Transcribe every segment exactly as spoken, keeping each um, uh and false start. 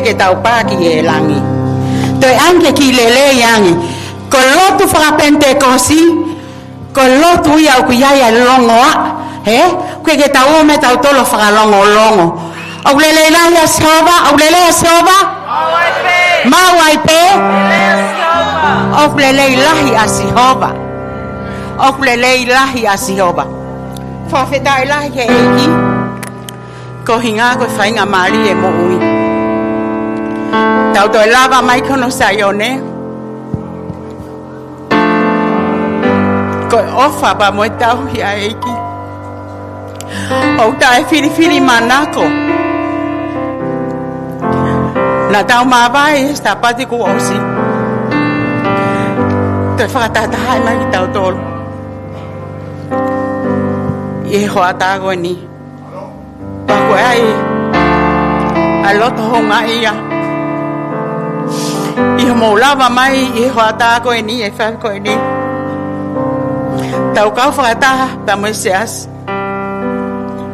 ke tau pā ki he langi. Toe ʻai ke kiʻi lelei ange. Ko e lotu fakapenitekosi, ko e lotu ia ʻoku ʻi ai ʻa e longoaʻa, hē? ʻOku ʻikai ke tau ō mai tautolu ʻo fakalongolongo. ʻOku lelei lahi ʻa Sihova, ʻoku lelei ʻa Sihova. Maʻu ai pē. ʻOku lelei lahi ʻa Sihova. ʻOku lelei lahi ʻa Sihova. Fakafetaʻi lahi ki he ʻEiki. Ko e ʻuhinga ko e faingamālie e moʻui. Tau toe lava mai ki hono Saione. Ko e ʻofa pea mo e tauhi ʻa e ʻEiki. ʻOku taʻefilifilimānako. Naʻa tau māvae he Sāpate kuo ʻosi. Toe fakatahatahaʻi mai kitautolu ʻi he hoʻatā ko eni. Pea ko e ʻai ʻa e loto houngaʻia ʻi hoʻomou lava mai ʻi he hoʻatā ko eni, ʻi he efiafi ko eni. Tau kau fakataha pea mo e Siasi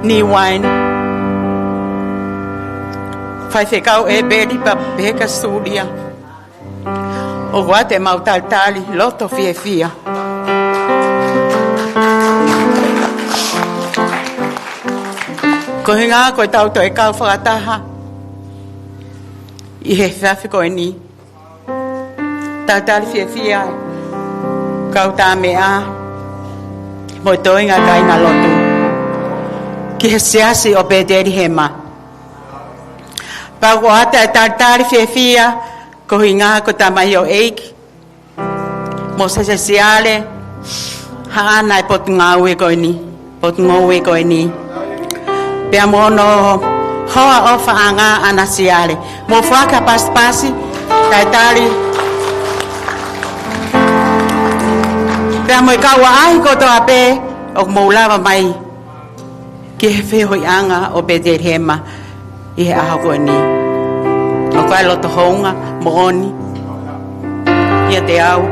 New Wine. Faifekau ʻEpeli pea mo Peka Sulia. ʻOku ʻoatu ʻemau talitali loto fiefia. Ko e ʻuhinga ko ʻetau toe kau fakataha ʻi he efiafi ko eni. Talitali fiefia kau tā meʻa mo e toenga kāinga lotu ki he Siasi ʻo Petelihema. Pea ʻoku ʻoatu e talitali fiefia ko e ʻuhinga ko e tamaioʻeiki Mōsese Siale, haʻana e potungāue ko eni, potungāue ko eni. Pea mo hono hoa ʻofaʻanga ʻAna Siale. Mou foaki ha pasipasi, talitali. Pea mo e kau ʻaʻahi kotoa pē, ʻoku mou lava mai ki he feohiʻanga ʻo Petelihema ʻi he ʻaho ko eni. ʻOku ʻi ai e loto houngaʻia moʻoni ʻiate au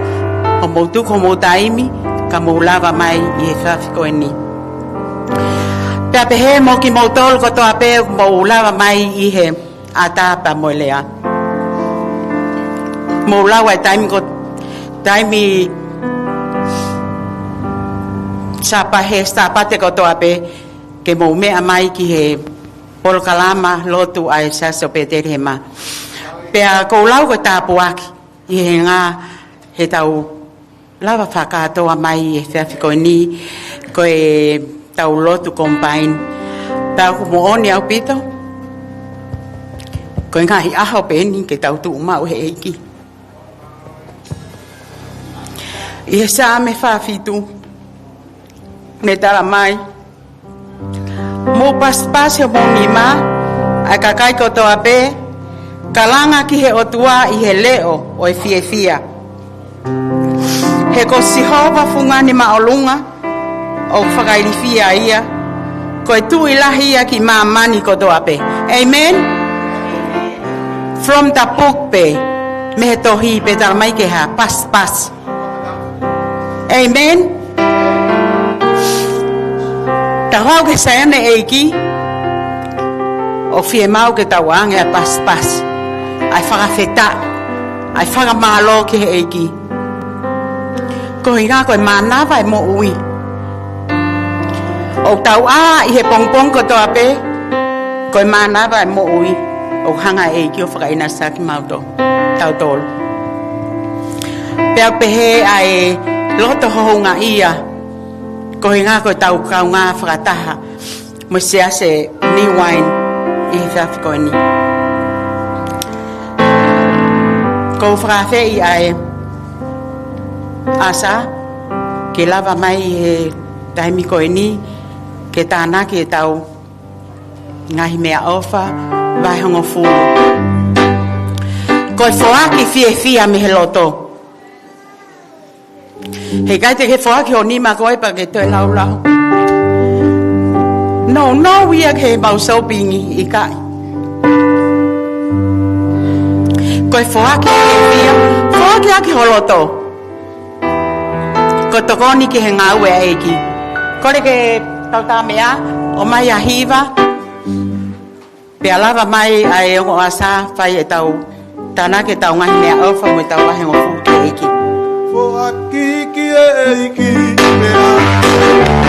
hoʻomou tuku homou taimi ka mou lava mai ʻi he efiafi ko eni. Pea pehē mo kimoutolu kotoa pē ʻoku mou lava mai ʻi he ʻatā pea mo e lea. Mou lau ʻa e taimi ko, taimi Sāpa-, he Sāpate kotoa pē ke mou meʻa mai ki he polokalama lotu ʻa e Siasi ʻo Petelihema. Pea ʻoku ou lau ko e tāpuaki ʻi he ngaahi, heʻetau lava fakakātoa mai he efiafi ko eni, ko ʻetau lotu combine. Pea ʻoku moʻoni ʻaupito ko e ngaahi ʻaho pē eni ke tau tuʻu maʻu he ʻEiki. ʻI he Saame fā fitu, ne tala mai, mou pasipasi homou nima, ʻa e kakai kotoa pē, kalanga ki he ʻOtua ʻi he leʻo ʻo e fiefia. He ko Sihova Fungani Māʻolunga, ʻoku fakailifia ia, ko e Tuʻi lahi ia ki māmani kotoa pē. ʻĒmeni? From the book pē, mei he tohi pē, tala mai ke ha pasipasi. ʻĒmeni. Tau haʻu ki he Saione ʻo e ʻEiki, ʻoku fiemaʻu ke tau ʻoange ʻa e pasipasi, ʻa e fakafetaʻi, ʻa e fakamālō ki he ʻEiki. Ko e ʻuhinga ko e mānava e moʻui. ʻOku tau ʻā ʻi he pongipongi kotoa pē, ko e mānava e moʻui ʻoku hanga ʻe he ʻEiki ʻo fakaʻinasi kimautolu, tautolu. Pea pehē ʻa e loto houngaʻia, ko e ʻuhinga ko ʻetau kaungā fakataha mo e Siasi New Wine ʻi he efiafi ko eni. ʻOku ou fakaafeʻi ʻa e ʻasa ke lava mai he taimi ko eni ke tānaki ʻetau ngaahi meʻaʻofa, vahe hongofulu. Ko e foaki fiefia mei he loto. Heʻikai te ke foaki ho nima ko ē pea ke toe laulau. Nounou ia ke mau sōpingi, ʻikai. Ko e foaki fiefia, foaki ʻaki ho loto. Ko e tokoni ki he ngāue ʻa e ʻEiki. Kole ke tau tā meʻa, ʻomai ʻa e hiva. Pea lava mai ʻa e ongo ʻasa, fai ʻetau tānaki ʻetau ngaahi meʻaʻofa mo ʻetau vahehongofulu ki he ʻEiki. Foaki ki he ʻEiki, pea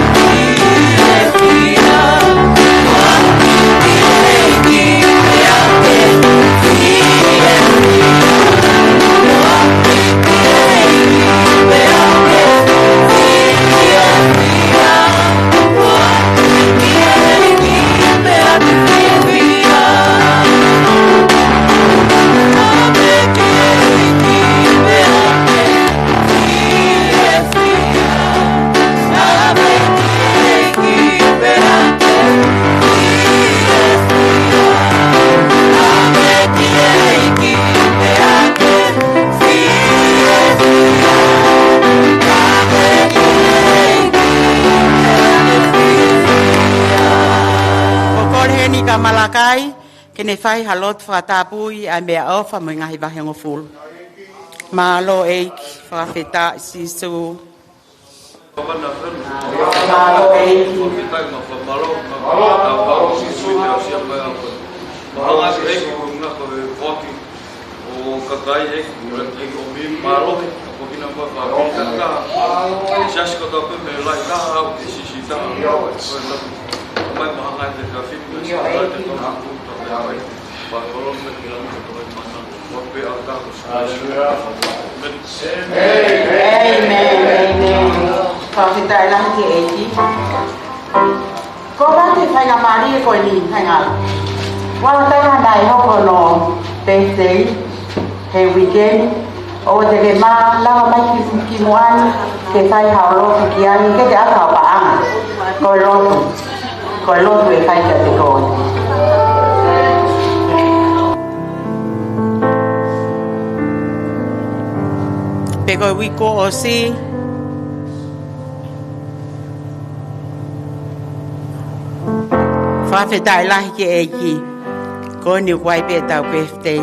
Ko e kole heni kia Malakai, ke ne fai ha lotu fakatapui ʻa e meʻaʻofa mo e ngaahi vahehongofulu. Mālō ʻEiki, fakafetaʻi Sīsū. Mālō ʻEiki. ʻO kakai ʻEiki, ʻo ʻomi mālohi, ʻo kina mo e fāmili, ka siasi kotoa pē mei he lahi taha ʻo aʻu ki he siʻisiʻi taha. Ko e lotu mai mahanga te ka fiti, ʻio, ʻEiki. Fakafetaʻi lahi ki he ʻEiki. Ko e faingamālie ko eni, hang on. Ua taha naʻe hoko hono birthday he weekend, ʻoua te ke mā lava mai ki, ki muʻa ni, ke fai haʻo lotu ki ai, ke te ʻatā ʻo paʻanga. Ko e lotu. Ko e lotu ʻe fai kiate koe. Pea ko e uike kuo ʻosi, fakafetaʻi lahi ki he ʻEiki. Ko eni ʻoku ʻi ai pē ʻetau birthday.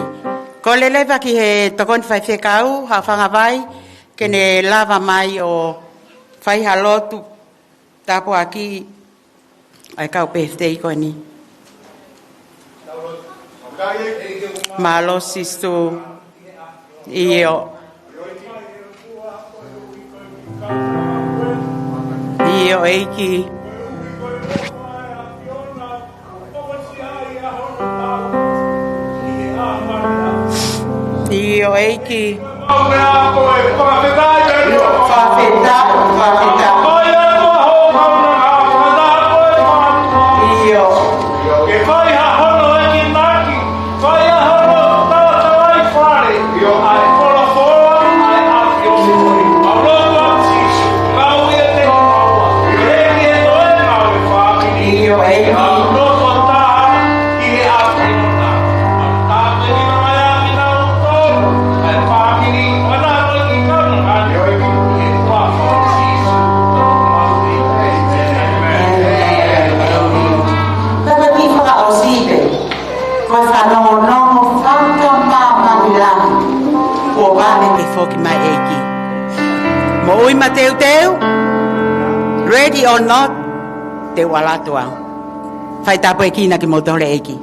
Ko e lelei pē ki he tokoni faifekau, haʻu fanga vai, ke ne lava mai ʻo fai ha lotu tāpuaki ʻa e kau birthday ko eni. Mālō Sīsū. ʻIo. ʻIo ʻEiki. ʻIo ʻEiki. Fakafetaʻi, fakafetaʻi. ʻIo. ʻIo ʻEiki. Pea kiʻi fakaʻosi pē, ko e fanongonongo fakamāmani lahi kuo vave ke foki mai ʻEiki. Moʻui mateuteu, ready or not, te u ʻalu atu au. Fai tāpuekina kimoutolu ʻe he ʻEiki.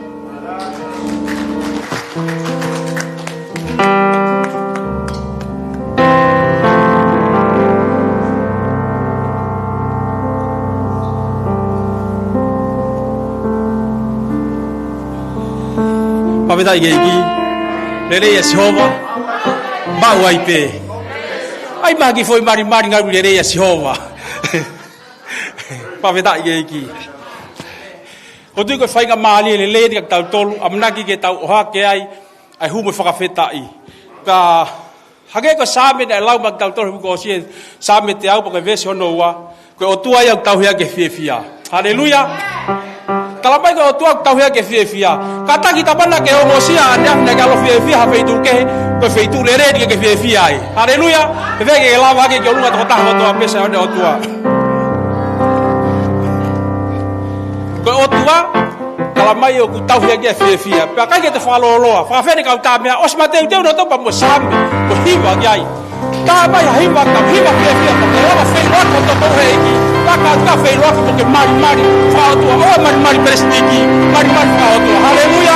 Fakafetaʻi ki he ʻEiki. Lelei ʻa Sihova. Maʻu ai pē. ʻAi mai ha kiʻi foʻi malimali, ngalu lelei ʻa Sihova. Fakafetaʻi ki he ʻEiki. ʻOku ou tui ko e faingamālie lelei eni kiate kitautolu, ʻamanaki ke tau ʻohake ai ʻa e hū mo e fakafetaʻi. Ka hangē ko e Saame naʻe lau mai kiate kitautolu he uike kuo ʻosi, Saame teau pea ko e veesi hono ua, ko e ʻOtua ia ʻoku tauhi ʻaki e fiefia. Haleluia. Tala mai ko e ʻOtua ʻoku tauhi ʻaki e fiefia. Kātaki, talamai naʻe ongosia ʻaneafi naʻe ʻikai ke ʻalu ʻo fiefia ha feituʻu kehe, ko e feituʻu lelei eni ke ke fiefia ai. Haleluia. He fēfē ke lava hake ki ʻolunga tokotaha kotoa pē ʻa e ʻOtua? Ko e ʻOtua, tala mai ʻoku tauhi ʻaki e fiefia. Pea ʻikai ke te fakalōloa. Fakafēfē ʻene kau tā meʻa? ʻOsi mateuteu nautolu pea mo e Saame, ko e hiva ki ai. Tā mai ha hiva, ka hiva fiefia, ka ke lava feʻiloaki ʻo toko he ʻEiki. Ka ka ka feʻiloaki mo ke malimali fakaʻotua. ʻOua ʻe malimali pelesitiki, malimali fakaʻotua. Haleluia.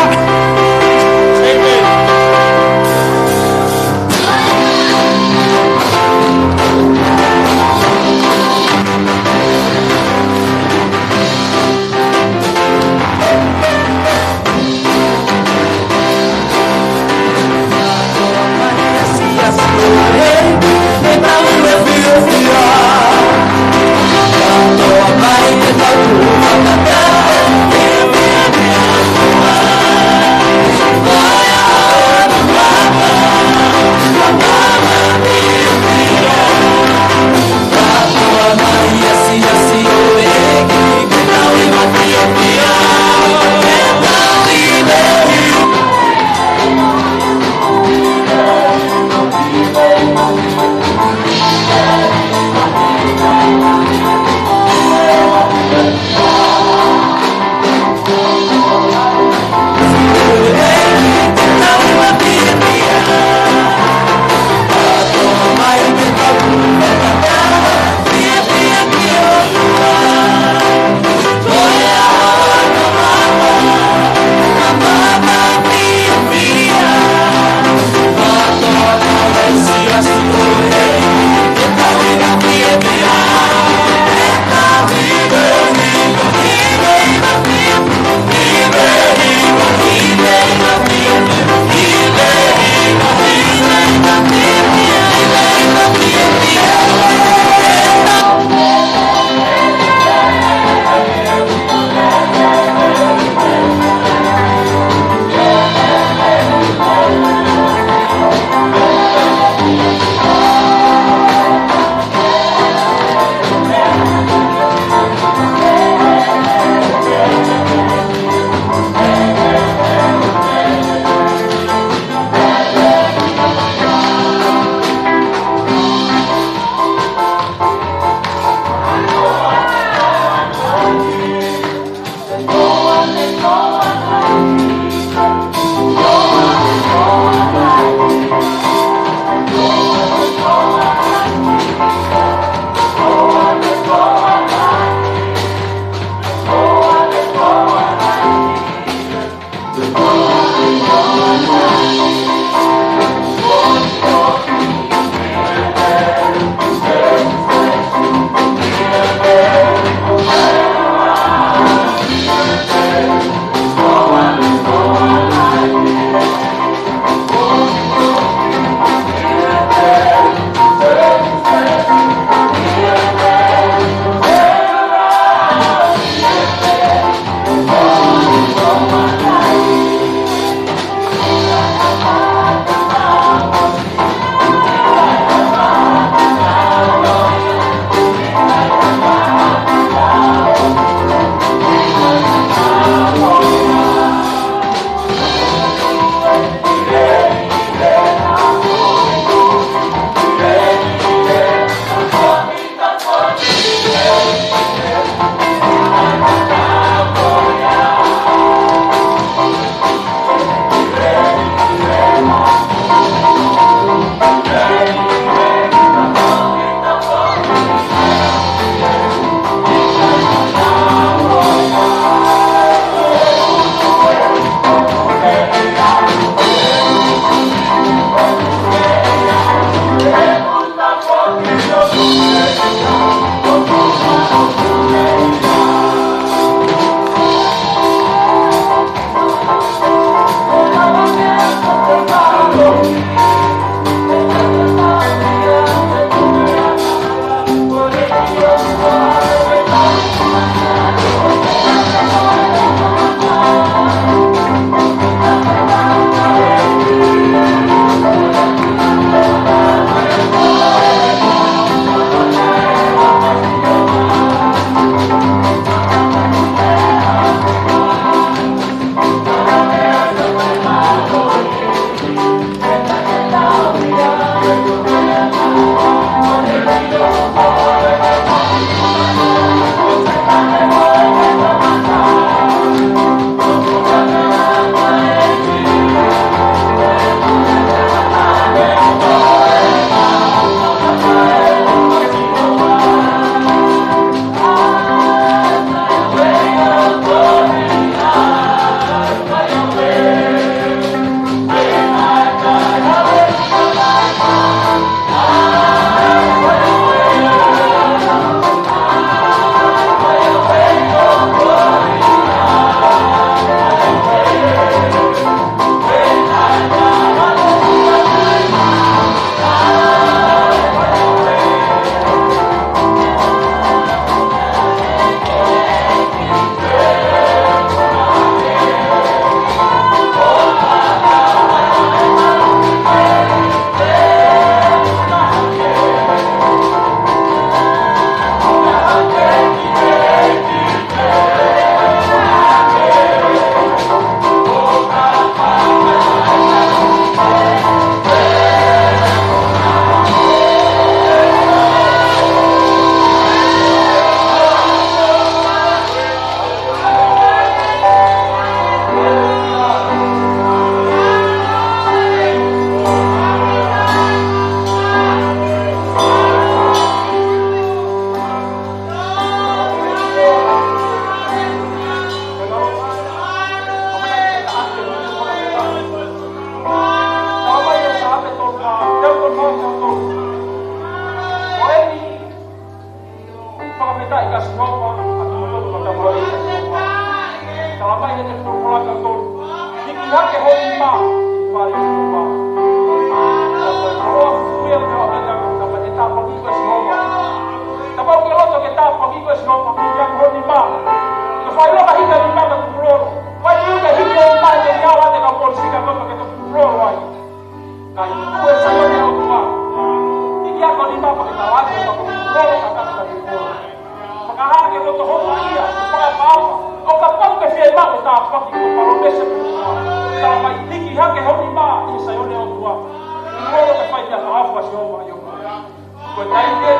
Ko e taimi ē,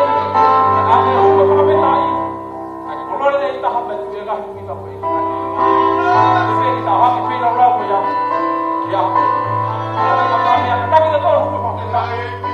ʻa e ʻuhinga fakafetaʻi, ʻa e kolōlia ʻe taha pē ʻoku ʻikai ke ʻi ai ha ʻuhinga ko e ʻEiki. Ko e taha ke feilaulau ko ia, ia. Ko e taha ke taki ke tau ʻuhinga fakafetaʻi.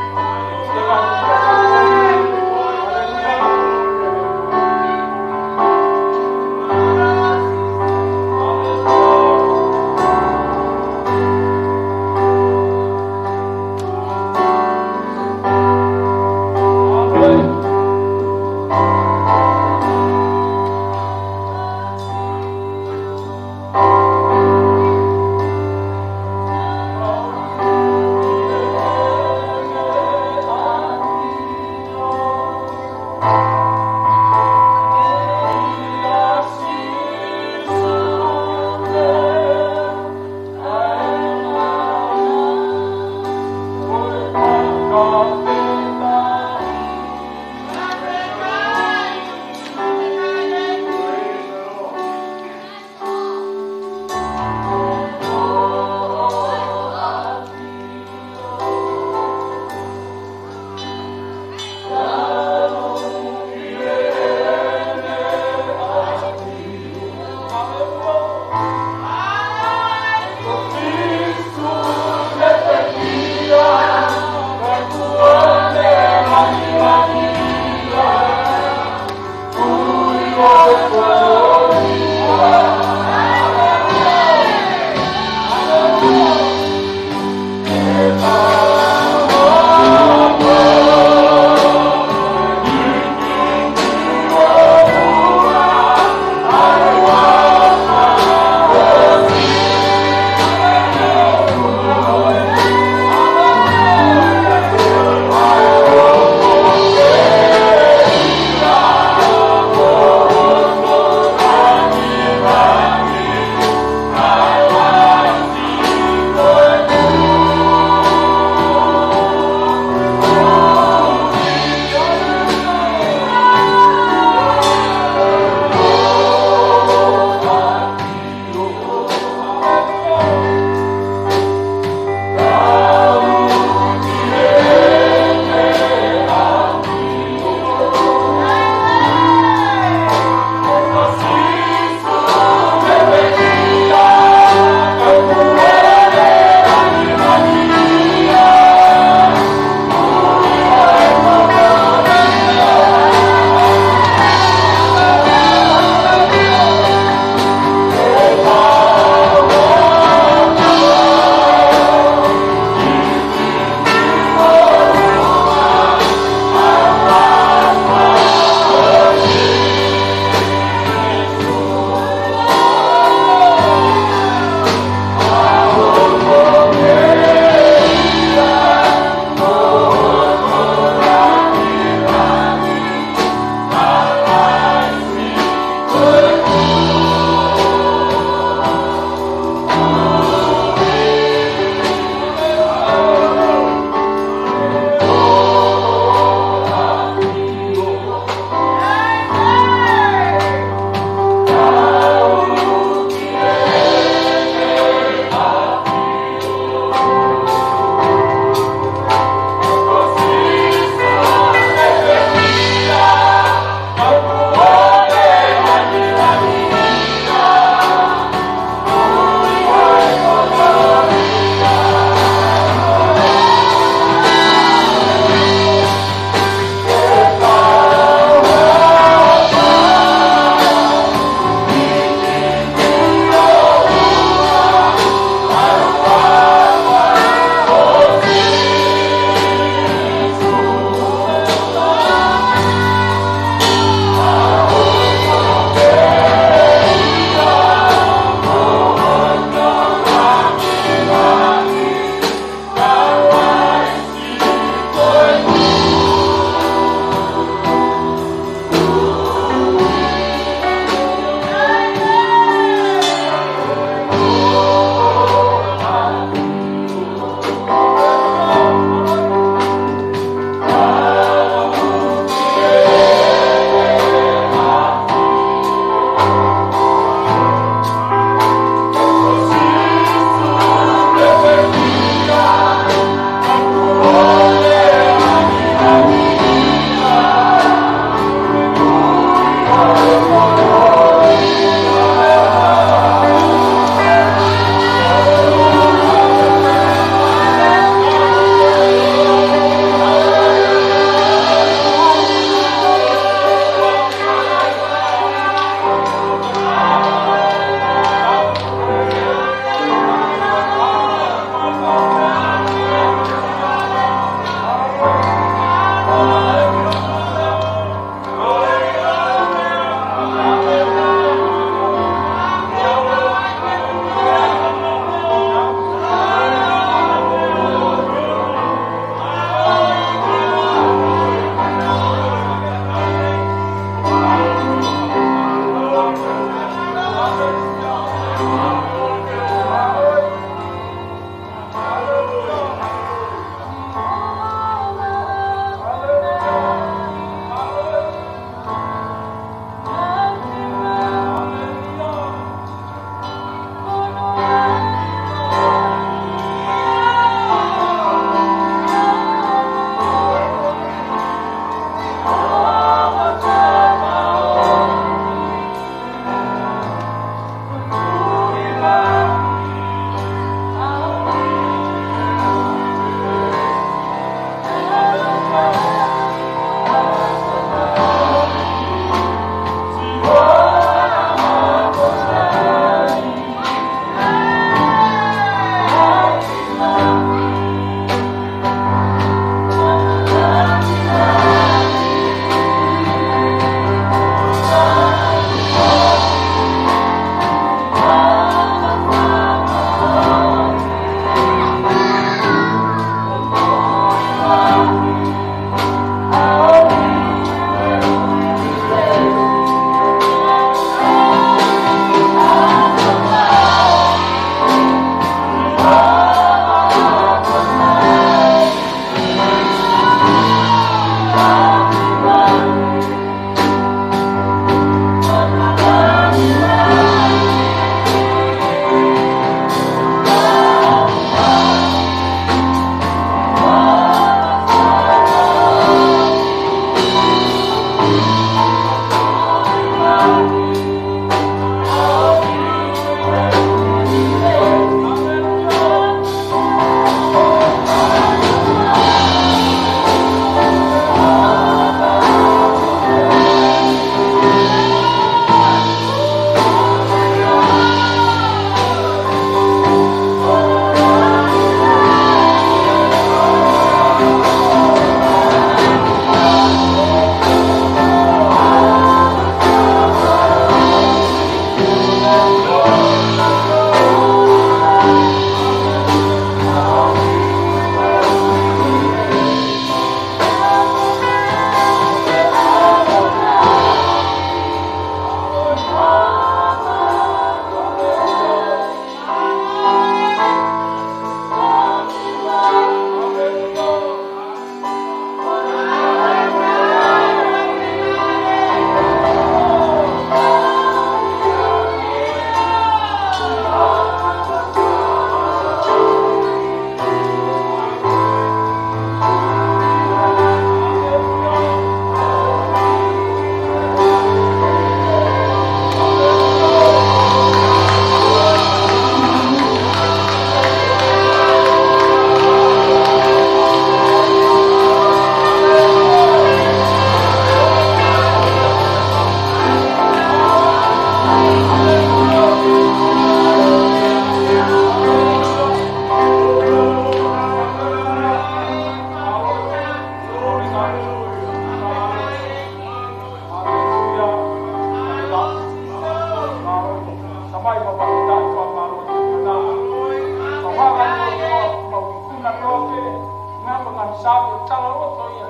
Saame ʻoku tala loto ia.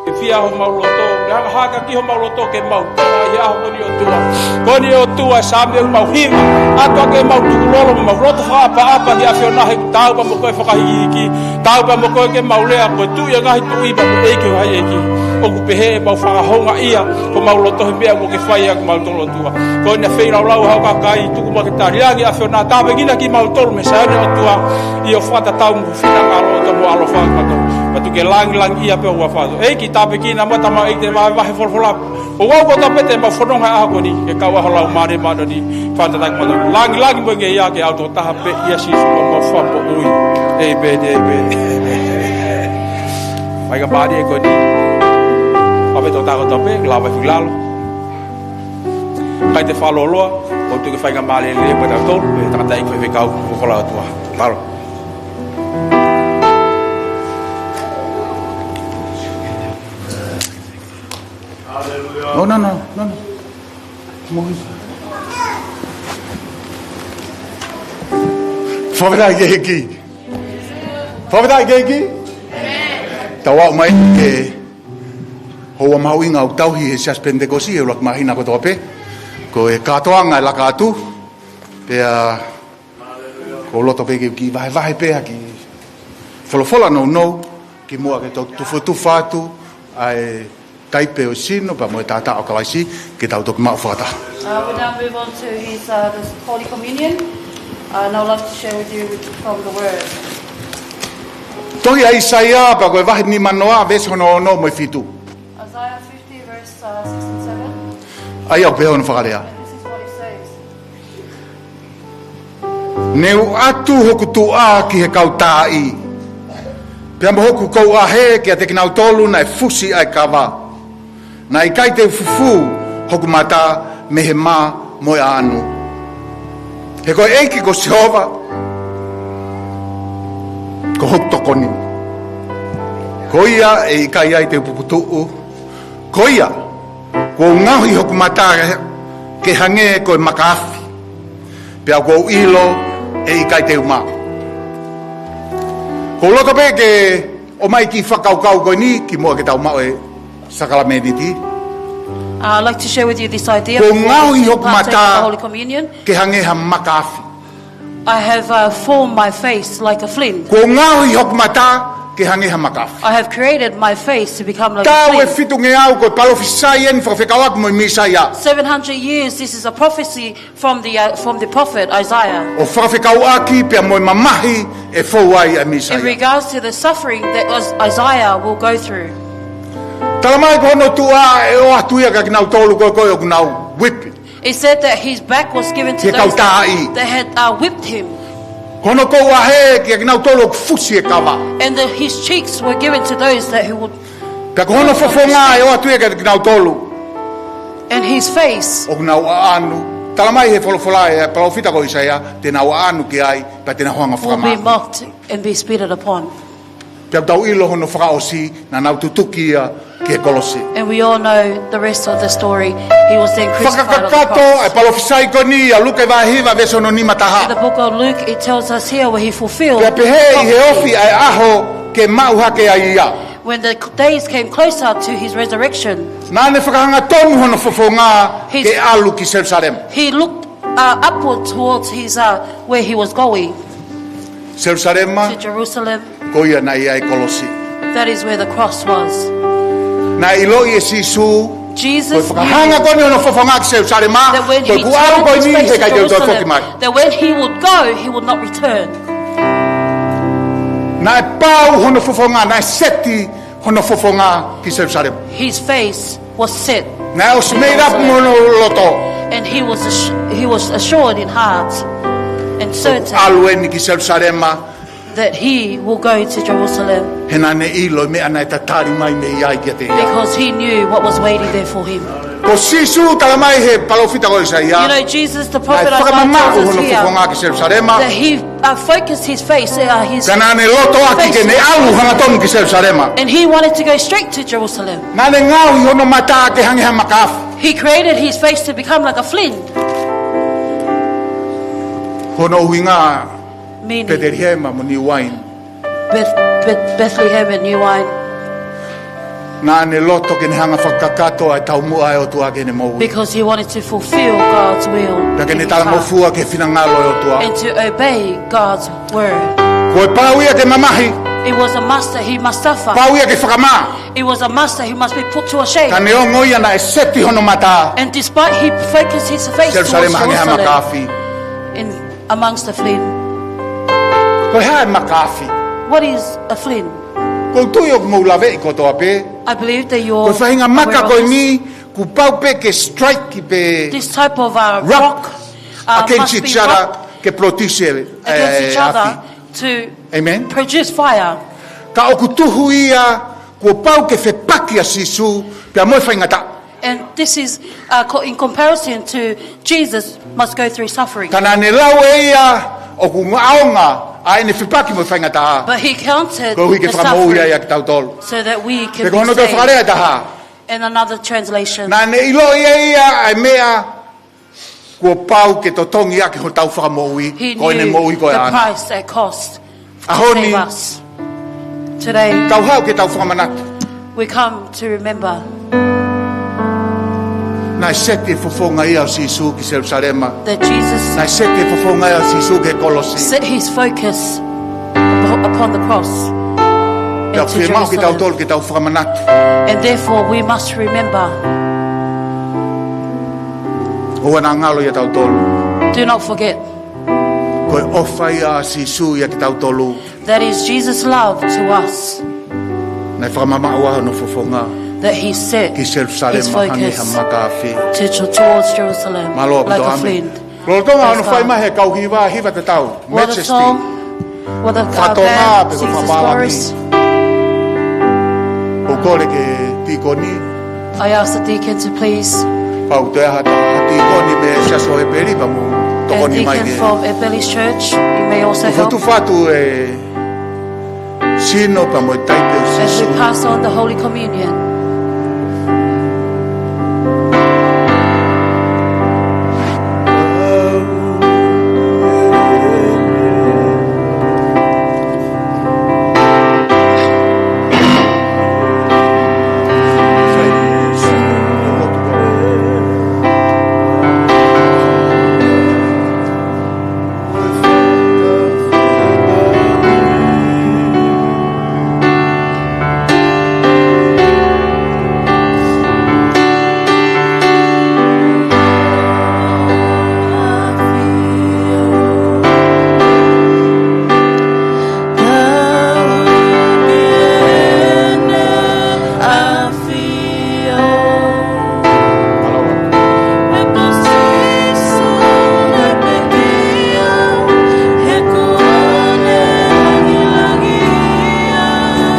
Ke fie homau loto, ke hanga hake ki homau loto, ke mau toʻa ʻi he ʻaho ko eni ʻOtua. Ko eni ʻOtua, Saame ʻoku mau hiva atu ʻa ʻemau tukulolo, mo ʻemau loto fakaʻapaʻapa ki he ʻAfiona he ʻoku taau pē mo koe fakahikihikiʻi, taau pē mo koe ke mau lea, ko e Tuʻi ʻo e ngaahi tuʻi pea ko e ʻEiki ʻo e ngaahi ʻeiki. ʻOku pehē ʻemau fakahoungaʻia, ko homau loto he meʻa ʻoku ke fai ʻaki kimautolu ʻOtua. Ko ena feilaulau ʻa ho kakai, tuku muʻa ke tali ange ʻAfiona, tāpuekina kimautolu mei Saione ʻOtua, ʻi hoʻo fakatatau mo ho finangalo ʻOtua mo ho ʻaloʻofa kimautolu. Pea tuku ke langilangiʻia pē ho huafa ʻOtua. ʻEiki tāpuekina muʻa tamaiki te vahevahe folofola. ʻO aʻu kotoa pē te mau fononga he ʻaho ko eni, ke kau ai ho Laumālie Māʻoniʻoni, fakatatau kimautolu. Langilangi mo e ngeia ke ʻalu toko taha pē ʻia Sīsū ko homau Fakamoʻui. ʻĒmeni, ʻēmeni. Faingamālie ko eni. Pea pē toko taha kotoa pē, ke lava ki lalo. Kae te fakalōloa, ʻoku tuku ke faingamālie lelei pē kitautolu, pea tangataʻeiki faifekau, ko e folofola ʻa e ʻOtua. Mālō. No, no, no, no, no. Mohi. Fakafetaʻi ki he ʻEiki. Fakafetaʻi ki he ʻEiki. Tau aʻu mai ki he houa mahuʻinga ʻoku tauhi he Siasi Penitekosi he ʻuluaki māhina kotoa pē. Ko e kātoanga ʻe laka atu. Pea ʻoku ou loto pē ke u kiʻi vahevahe pē ha kiʻi folofola nounou, kimuʻa ke toki tufotufa atu ʻa e taipe ʻo e sino pea mo e taʻataʻa ʻo Kalaisi, ke tau toki maʻu fakataha. Uh, we'll now move on to his, uh, the Holy Communion. Uh, and I'd like to share with you from the Word. Tohi ʻa ʻĪsaia, pea ko e vahe nimanoa, veesi hono ono mo e fitu. Isaiah fifty, verse, uh, six and seven. ʻA ia ʻoku pehē hono fakalea. And this is what it says. Ne u ʻatu hoku tuʻa ki he kau taaʻi, pea mo hoku kouʻahe kiate kinautolu naʻe fusi ʻa e kava. Naʻe ʻikai te u fufū hoku mata mei he mā mo e ʻaʻanu. He ko e ʻEiki ko Sihova ko hoku tokoni. Ko ia ʻe ʻikai ai te u puputuʻu. Ko ia, kuo u ngaohi hoku mata ke hangē ko e maka afi, pea kuo u ʻilo ʻe ʻikai te u mā. ʻOku ou loto pē ke ʻomai e kiʻi fakakaukau ko eni kimuʻa ke tau maʻu e sākalamēniti. Uh, I'd like to share with you this idea before we partake of the Holy Communion. Kuo u ngaohi hoku mata ke hangē ha maka afi. I have, uh, formed my face like a flint. Kuo u ngaohi hoku mata ke hangē ha maka afi. I have created my face to become like a flint. Taʻu ʻe fitungeau ko e palōfisai eni fakafekauʻaki mo e Mīsaia. Seven hundred years, this is a prophecy from the, uh, from the prophet Isaiah. ʻO fakafekauʻaki pea mo e mamahi ʻe fou ai ʻa e Mīsaia. In regards to the suffering that was, Isaiah will go through. Tala mai ko hono tuʻa ʻe ʻoatu ia kiate kinautolu ko ē ʻoku nau whip. It said that his back was given to those that, that had, uh, whipped him. Ki he kau taaʻi. Ko hono kouʻahe kiate kinautolu ʻoku fusi e kava. And that his cheeks were given to those that who would. Pea ko hono fofonga ʻe ʻoatu ia kiate kinautolu. And his face. ʻOku nau ʻaʻanu. Tala mai he folofola ʻa e palōfita ko ʻĪsaia, te nau ʻaʻanu ki ai, pea te nau hanga ʻo fakamā. Will be mocked and be spitted upon. Pea tau ʻilo hono fakaʻosi, naʻa nau tutuki ia ki he kolosi. And we all know the rest of the story. He was then crucified on the cross. Fakakakato e palōfisai ko eni ʻia Luke vahe hiva veesi hono nima taha. In the book of Luke, it tells us here where he fulfilled the prophecy. Pea pehē ʻi he ofi ʻa e ʻaho ke maʻu hake ai ia. When the days came closer to his resurrection, naʻa ne fakahangatonu hono fofonga ke ʻalu ki Selusalema. He looked, uh, upward towards his, uh, where he was going. Selusalema. To Jerusalem. Ko ia naʻe ʻi ai e kolosi. That is where the cross was. Naʻe ʻiloʻi ʻe Sīsū, Jesus knew, ko e fakahanga ko eni hono fofonga ki Selusalema, that when he turned his face to Jerusalem, ko ʻeku ʻalu ko eni he ʻikai te u toe foki mai. That when he would go, he would not return. Naʻe pau hono fofonga, naʻe seti hono fofonga ki Selusalema. His face was set. Naʻe ʻosi made up mo hono loto. And he was assu-, he was assured in heart and certain. ʻOku ʻalu eni ki Selusalema. That he will go to Jerusalem. He naʻa ne ʻilo e meʻa naʻe tatali mai mei ai kiate ia. Because he knew what was waiting there for him. Ko Sīsū tala mai he palōfita ko ʻĪsaia. You know, Jesus, the prophet Isaiah tells us here. Naʻe fakamamaʻu hono fofonga ki Selusalema. That he, uh, focused his face, uh, his face. Ka naʻa ne lotoʻaki ke ne ʻalu hangatonu ki Selusalema. And he wanted to go straight to Jerusalem. Naʻa ne ngaohi hono mata ke hangē ha maka afi. He created his face to become like a flint. Hono ʻuhinga, meaning, Petelihema mo Niu Uaine. Beth, Beth, Bethlehem and New Wine. Naʻa ne loto ke ne hanga fakakakato ʻa e taumuʻa ʻa e ʻOtua ki heʻene moʻui. Because he wanted to fulfill God's will. Pea ke ne talangofua ki he finangalo ʻo e ʻOtua. And to obey God's word. Ko e pau ia ke mamahi. It was a must that he must suffer. Pau ia ke fakamā. It was a must that he must be put to a shame. Ka neongo ia naʻe seti hono mata. And despite he focused his face towards Jerusalem, Jerusalem, hangē ha maka afi. In amongst the flame. Ko e hā e maka afi? What is a flame? ʻOku ou tui ʻoku mou laveʻi kotoa pē. I believe that you're aware of this. Ko e faʻahinga maka ko eni, kuo pau pē ke strike pē. This type of, uh, rock, rock, uh, against each other, must be rubbed ke produce e, against each other, e afi, to, amen, produce fire. Ka ʻoku tuhu ia, kuo pau ke fepaki ʻa Sīsū pea mo e faingataʻa. And this is, uh, co-, in comparison to Jesus must go through suffering. Ka naʻa ne lau ʻe ia ʻoku ʻaonga ʻa ʻene fepaki mo e faingataʻa. But he counted the suffering so that we can be saved. Koeʻuhi ke fakamoʻui ai ʻa kitautolu. Pe ko hono toe fakalea ʻe taha. And another translation. Naʻa ne ʻiloʻi ʻe ia ʻa e meʻa kuo pau ke totongi ʻaki hotau fakamoʻui, ko ʻene moʻui ko ē ʻaʻana. He knew the price that cost to save us. ʻAho ni, today, tau haʻu ke tau fakamanatu. We come to remember. Naʻe seti e fofonga ia ʻo Sīsū ki Selusalema. That Jesus, naʻe seti e fofonga ia ʻo Sīsū ki he kolosi. Set his focus upo-, upon the cross and to Jerusalem. Pea ʻoku fiemaʻu kitautolu ke tau fakamanatu. And therefore we must remember. ʻOua naʻa ngalo ʻiate kitautolu. Do not forget. Ko e ʻofa ia ʻa Sīsū ʻiate kitautolu. That is Jesus' love to us. Naʻe fakamamaʻu ai hono fofonga. That he set his focus to, towards Jerusalem like a flint. Ki Selusalema hangē ha maka afi. Mālō ʻaupito, ʻāmeni. Praise God. Lolotonga hono fai mai he kau hiva, hiva tatau. What a song. Majesty. What a, uh, band sings this chorus. Fakatonga pe ko e fakapālangi. ʻOku ou kole ki he tīkoni. I ask the deacon to please. Kapau ʻoku toe ʻi ai ha tīkoni mei he Siasi ʻo ʻEpeli, pea mou tokoni mai ki he. And deacon from Epeli's church, you may also help. Tufa, tufa atu e sino pea mo e taipe ʻo Sīsū. As we pass on the Holy Communion.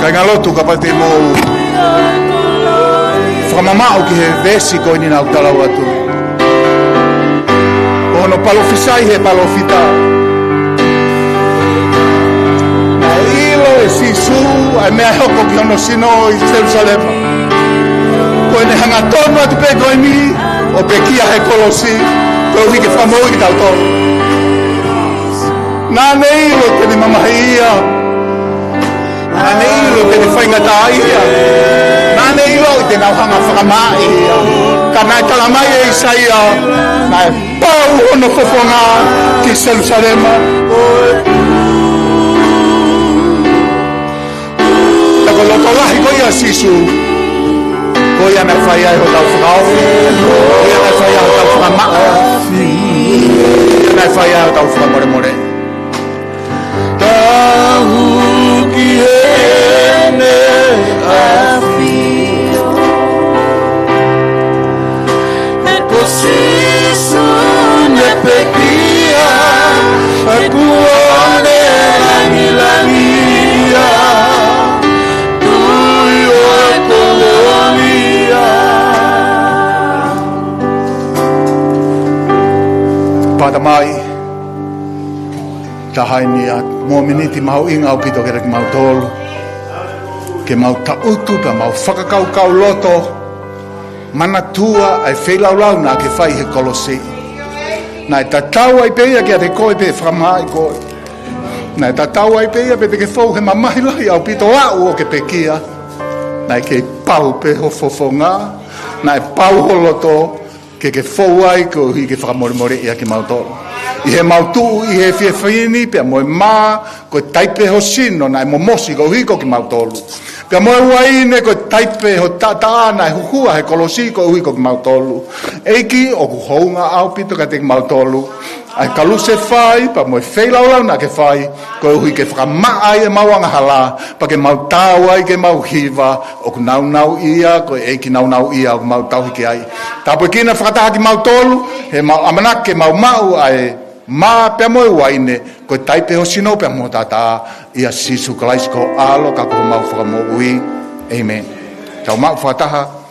Kāingalotu, kapau te mou fakamamaʻo ki he veesi ko eni naʻa ku talau atu. Ko hono palōfisai he palōfita. Naʻe ʻilo ʻe Sīsū ʻa e meʻa ʻe hoko ki hono sino ʻi Selusalema. Ko ʻene hangatonu atu pē ko eni ʻo pekia he kolosi, koeʻuhi ke fakamoʻui kitautolu. Naʻa ne ʻilo te ne mamahi ia. Naʻa ne ʻilo te ne faingataʻaʻia. Naʻa ne ʻiloʻi te nau hanga ʻo fakamāʻi ia. Ka naʻe tala mai ʻe ʻAisea, naʻe pau hono fofonga ki Selusalema. Pea ko e loto lahi ko ia ʻo Sīsū, ko ia naʻe fai ai hotau fakaofi, ko ia naʻe fai ai hotau fakamaʻa, ko ia naʻe fai ai hotau fakamolemole. Tahu ki heʻene ʻafio. He ko Sīsū ne pekia, he kuó ne langilangiʻia, tui ʻo e kolōlia. Pata mai. Taha eni ʻa e mōmeniti mahuʻinga ʻaupito kiate kimautolu. Ke mau tangutu pea mau fakakaukauloto, manatua ʻa e feilaulau naʻá ke fai he kolosi. Naʻe tatau ai pē ia kiate koe pe fakamāʻi koe. Naʻe tatau ai pē ia pe te ke fou he mamahi lahi ʻaupito aʻu ʻo ke pekia. Naʻe kei pau pē ho fofonga, naʻe pau ho loto, ke ke fou ai koeʻuhi ke fakamolemoleʻi ʻa kimautolu. ʻI heʻemau tuʻu ʻi he efiafi ni, pea mo e mā, ko e taipe ho sino naʻe momosi koeʻuhi ko kimautolu. Pea mo e uaine ko e taipe ho taʻataʻa naʻe huhua he kolosi koeʻuhi ko kimautolu. ʻEiki, ʻoku hounga ʻaupito kiate kimautolu ʻa e kalusefai, pea mo e feilaulau naʻa ke fai, koeʻuhi ke fakamaʻa ai ʻemau angahala, pea ke mau taau ai ke mau hiva, ʻoku nāunauʻia, ko e ʻEiki nāunauʻia ʻoku mau tauhi ki ai. Tāpuekina fakataha kimautolu, heʻemau ʻamanaki ke mau maʻu ʻa e mā pea mo e uaine, ko e taipe ho sino pea mo ho taʻataʻa, ʻia Sīsū Kalaisi ko ho ʻAlo ka ko homau Fakamoʻui. ʻĒmeni. Tau maʻu fakataha.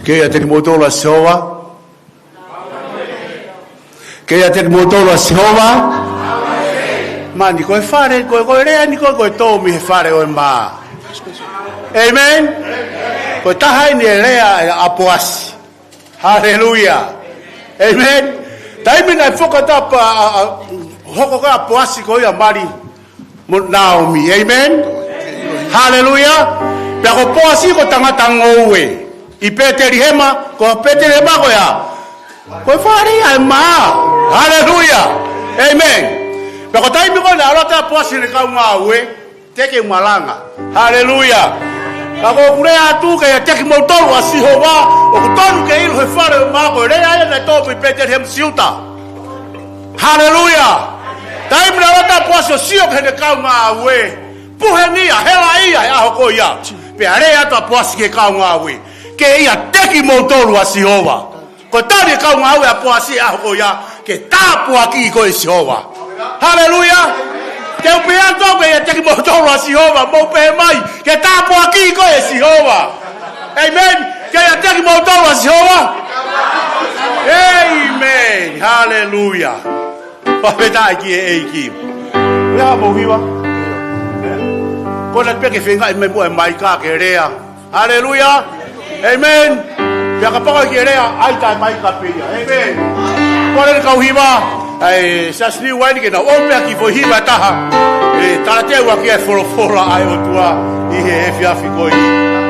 Ke ʻiate kimoutolu ʻa Sihova. Ke ʻiate kimoutolu ʻa Sihova. Mani, ko e fale, ko e, ko e lea ni ko e, ko e tō mei he fale ʻo e mā. ʻĒmeni. Ko e taha eni e lea ʻa Poasi. Haleluia. ʻĒmeni. Taimi naʻe foka tapa, ʻa, ʻa, hoko ko ē ʻa Poasi ko ia ʻo mali mo Naomi. ʻĒmeni. Haleluia. Pea ko Poasi ko e tangata ngoue ʻi Petelihema, ko Petelihema ko ia, ko e fale ia ʻo e mā. Haleluia. ʻĒmeni. Pea ko e taimi ko ē naʻe ʻalu atu ʻa Poasi heʻene kau ngāue, te ke malanga. Haleluia. Ka ko ʻeku lea atu ke ʻiate kimoutolu ʻa Sihova, ʻoku tonu ke ʻilo he fale ʻo e mā ko e lea ia naʻe tō mei Petelihema Siuta. Haleluia. Taimi naʻe ʻalu atu ʻa Poasi ʻo sio ki heʻene kau ngāue, puhengia, helaʻia he ʻaho ko ia. Pea lea atu ʻa Poasi ki he kau ngāue, ke ʻiate kimoutolu ʻa Sihova. Ko e tali ʻa e kau ngāue ʻa Poasi he ʻaho ko ia, ke tāpuakiʻi koe ʻe Sihova. Haleluia. Te u pehē atu au ke ʻiate kimoutolu ʻa Sihova, mou pehē mai, ke tāpuakiʻi koe ʻe Sihova. ʻĒmeni. Ke ʻiate kimoutolu ʻa Sihova. ʻĒmeni. Haleluia. Fakafetaʻi ki he ʻEiki. Lea mo hiva. Ko e lea pē ke feinga mai mo e maika ke lea. Haleluia. ʻĒmeni. Pea kapau ʻoku ʻikai ke lea, ʻai taʻe maika pē ia. ʻĒmeni. Kole ʻe he kau hiva, ʻa e Siasi Niu Uaini ke nau ʻomi pē ha kiʻi foʻi hiva ʻe taha, ʻe talateu ʻaki ʻa e folofola ʻa e ʻOtua ʻi he efiafi ko eni.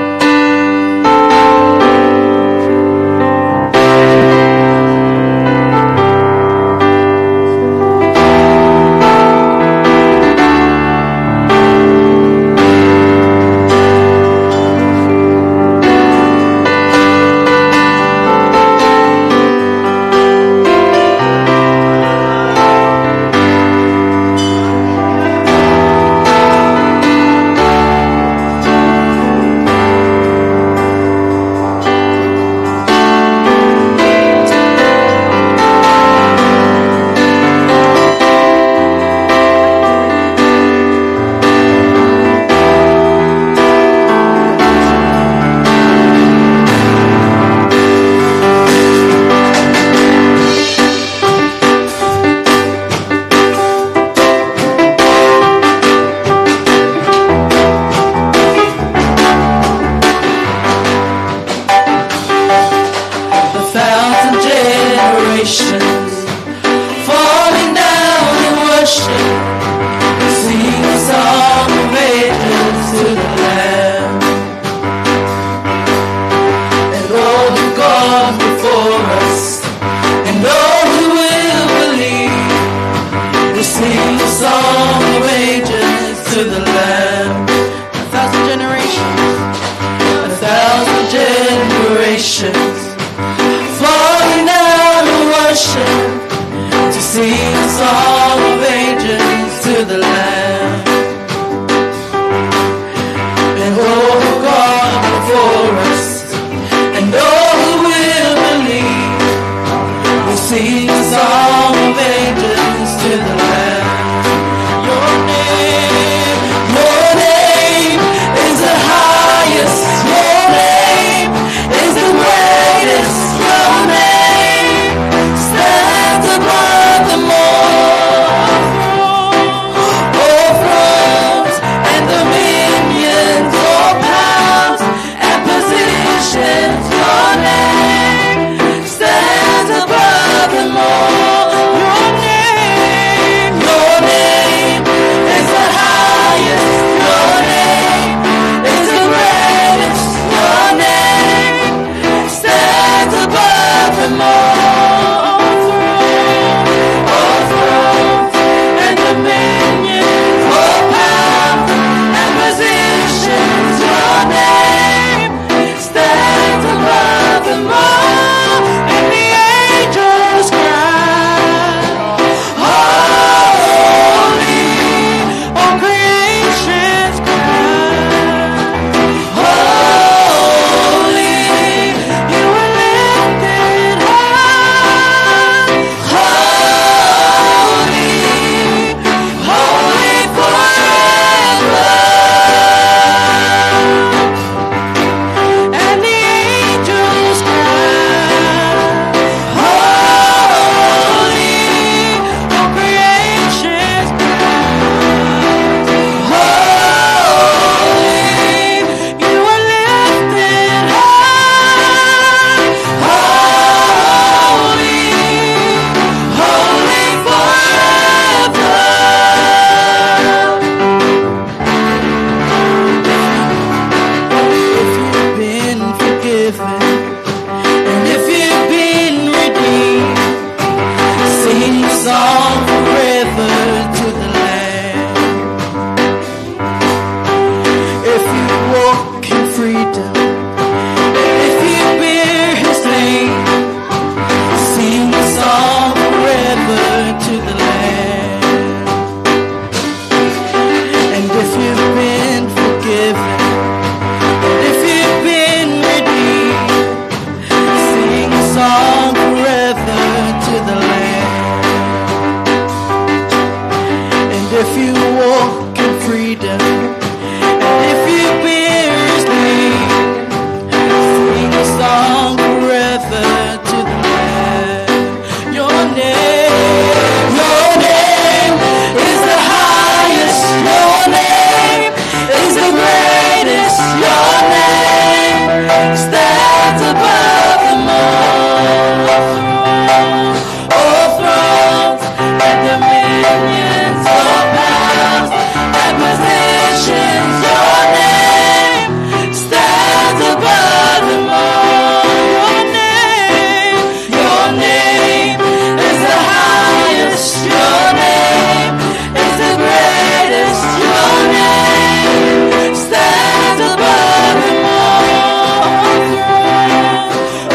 You walk in freedom. And if you pierce me, sing a song forever to the Lamb. Your name, your name is the highest. Your name is the greatest. Your name stands above them all. All thrones and dominions, all powers and positions, your name stands above them all. Your name, your name is the highest. Your name is the greatest. Your name stands above them all.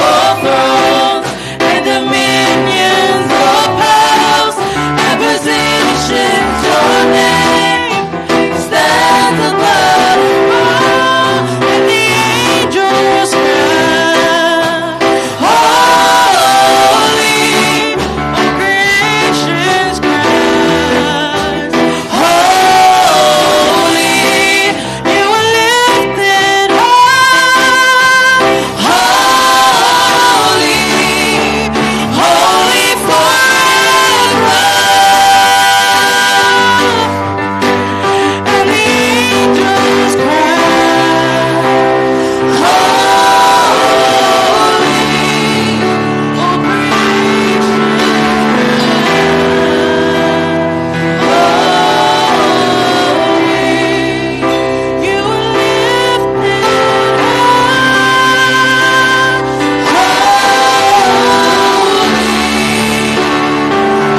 All thrones and dominions, all powers and positions, your name stands above all. And the angels cry, "Holy," all creation cries, "Holy." You are lifted high, holy, holy forever. And the angels cry, "Holy," all creation cries, "Holy." You are lifted high, holy, holy forever.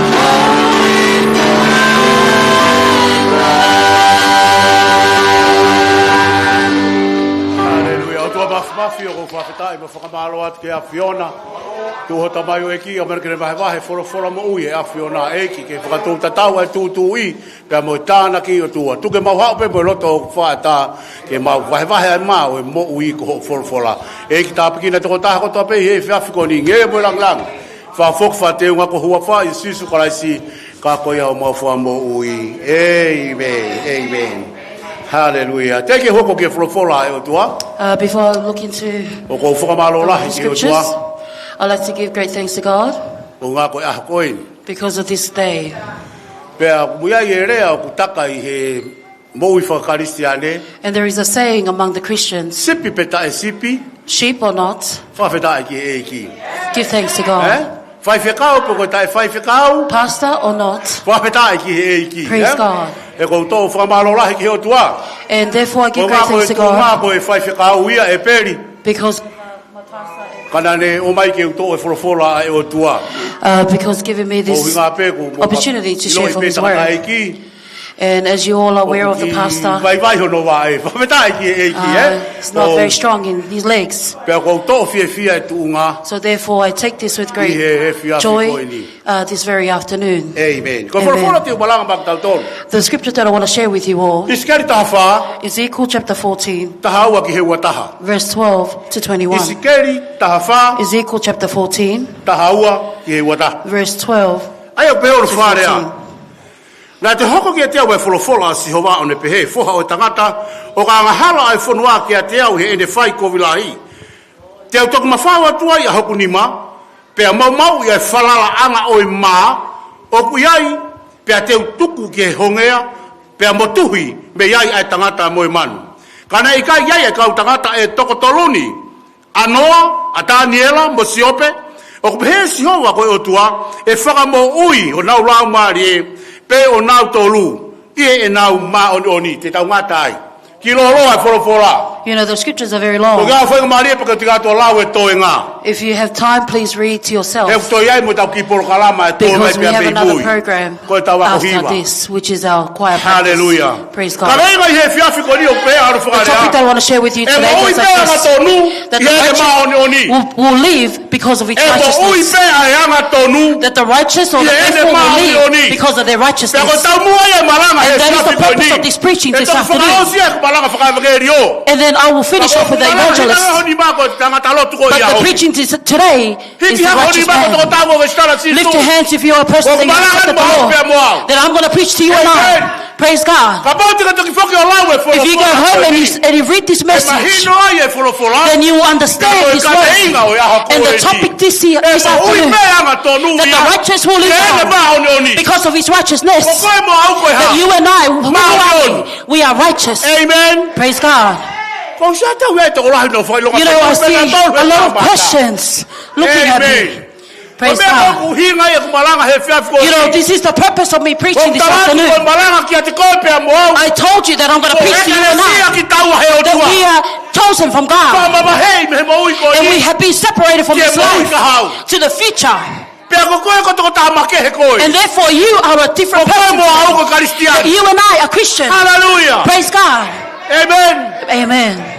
Haleluia. ʻOtua mafimafi, ʻoku ou fakafetaʻi mo fakamālō atu ki he ʻAfiona. Tuʻi, Tamai ʻEiki, ʻoku mau kole ke ne vahevahe folofola moʻui ʻa e ʻAfiona, ʻEiki, ke fakatuʻutāmaki ʻa e tūtuuʻi pea mo e tānaki, ʻOtua. Tuku ke mau haʻu pē mo e loto ʻoku fakaʻatā, ke mau vahevahe ʻa e mā ʻo e moʻui ko hoʻo folofola. ʻEiki, tāpuekina e tokotaha kotoa pē he efiafi ko eni, ngeia mo e lāngilangi. Fakafoki fakateunga ko e huafa ʻo Sīsū Kalaisi, ka ko ia homau Fakamoʻui. ʻĒmeni. ʻĒmeni. Haleluia. Teʻeki ke u hoko ki he folofola ʻa e ʻOtua, Uh, before I look into ʻoku ou fakamālō lahi ki he ʻOtua, scriptures, I'd like to give great thanks to God ʻo ngā ko e ʻaho ko eni. Because of this day. Pea ʻoku ʻi ai e lea ʻoku taka ʻi he moʻui fakakalisitiane. And there is a saying among the Christians, sipi pe taʻe sipi, sheep or not, fakafetaʻi ki he ʻEiki. Give thanks to God. Eh? Faifekau pe ko e taʻe faifekau, pastor or not, fakafetaʻi ki he ʻEiki. Praise God. He ʻoku ou fakamālō lahi ki he ʻOtua. And therefore I give great thanks to God. Ko e tuʻunga ko e faifekau ia ʻEpeli. Because ka naʻa ne ʻomai ke u toʻo e folofola ʻa e ʻOtua. Uh, because giving me this opportunity to share from his word. ʻOku ou ʻiloʻi pē tangataʻeiki. And as you all are aware of the pastor, ʻoku vaivai hono vaʻe. Fakafetaʻi ki he ʻEiki, uh, eh? He's not very strong in his legs. Pea ʻoku ou toʻo fiefia e tuʻunga. So therefore I take this with great joy, ʻi he efiafi ko eni, uh, this very afternoon. ʻĒmeni. Amen. Ko e folofola te u malanga maʻa kitautolu, the scripture that I want to share with you all, ʻIsikeli taha fā, Ezekiel chapter fourteen, taha ua ki he ua taha. Verse twelve to twenty-one. ʻIsikeli taha fā, Ezekiel chapter fourteen, taha ua ki he ua taha. Verse twelve to fourteen. ʻA ia ʻoku pehē hono fakalea: Naʻe toe hoko kiate au ʻa e folofola ʻa Sihova ʻo ne pehē, Foha ʻo e tangata, ʻoka angahala ʻa e fonua kiate au ʻi heʻene fai kovi lahi. Te u toki mafao atu ai ʻa hoku nima, pea maumauʻi ʻa e falalaʻanga ʻo e mā ʻoku ʻi ai, pea te u tuku ki he hongea, pea motuhi mei ai ʻa e tangata mo e manu. Ka naʻe ʻikai ʻi ai ʻa e kau tangata ʻe toko tolu ni, ʻa Noa, ʻa Taniela, mo Siope. ʻOku pehē ʻe Sihova ko e ʻOtua, ʻe fakamoʻui honau laumālie pē ʻonautolu ʻi heʻenau māʻoniʻoni. Te tau ngata ai. Kiʻi lōloa e folofola. You know, the scriptures are very long. Ko e ʻuhinga faingamālie pē ke u tiki atu ʻo lau e toenga. If you have time, please read to yourself. He ʻoku toe ʻi ai mo ʻetau kiʻi polokalama ʻe toe mai pē ʻa e meimei. Because we have another program after this, which is our choir practice. Haleluia. Praise God. Ka ko e ʻuhinga ʻi he efiafi ko eni ʻoku pehē hono fakalea, the topic that I want to share with you today, ʻe moʻui pē ʻa e angatonu ʻi heʻene māʻoniʻoni. The righteous will, will live because of his righteousness. ʻE moʻui pē ʻa e angatonu ʻi heʻene māʻoniʻoni. That the righteous or the faithful will live because of their righteousness. Pea ko e taumuʻa ia e malanga he efiafi ko eni. And that is the purpose of this preaching this afternoon. ʻE toki fakaʻosi ʻeku malanga fakaevangelio. And then I will finish off with the evangelist. Ka ko e malanga ʻi he efiafi ko eni, ko e tangata lotu ko ia. But the preaching this, today is the righteous man. Hiki hake ho nima ko e tokotaha ʻoku ke sitala ʻia Sīsū. Lift your hands if you are a person that you accept the Lord. ʻOku ou malanga ʻi he huafa ʻo e ʻAfiona. Then I'm gonna preach to you and I. ʻĒmeni. Praise God. Kapau te ke toki foki ʻo lau e folofola ko eni, and you read this message, ʻe mahino ai e folofola, then you will understand this word. Pea mo e kaveinga ʻo e ʻaho ko eni. And the topic this year, this afternoon, ʻe moʻui pē angatonu ia, that the righteous will live, ʻe he māʻoniʻoni, because of his righteousness. Ko koe mo au ko e hā? That you and I, who are we? Māʻoniʻoni. We are righteous. Amen. Praise God. Ko e sio atu ʻe he tokolahi ʻoku nau fakaʻilonga. You know, I see a lot of questions looking at me. Amen. Praise God. Ko e meʻa ʻoku ou ʻuhinga ai ʻeku malanga he efiafi ko eni. You know, this is the purpose of me preaching this afternoon. Ko ʻeku tala atu ko e malanga kiate koe pea mo au. I told you that I'm gonna preach to you and I, ko e ʻekalesia kitaua ʻa e ʻOtua, that we are chosen from God. Fakamavaheʻi mei he moʻui ko eni, and we have been separated from this life, ki he moʻui ka hau, to the future. Pea ko koe ko e tokotaha makehe koe. And therefore you are a different person. Ko koe mo au ko e Kalisitiane. That you and I are Christian. Hallelujah. Praise God. Amen. Amen.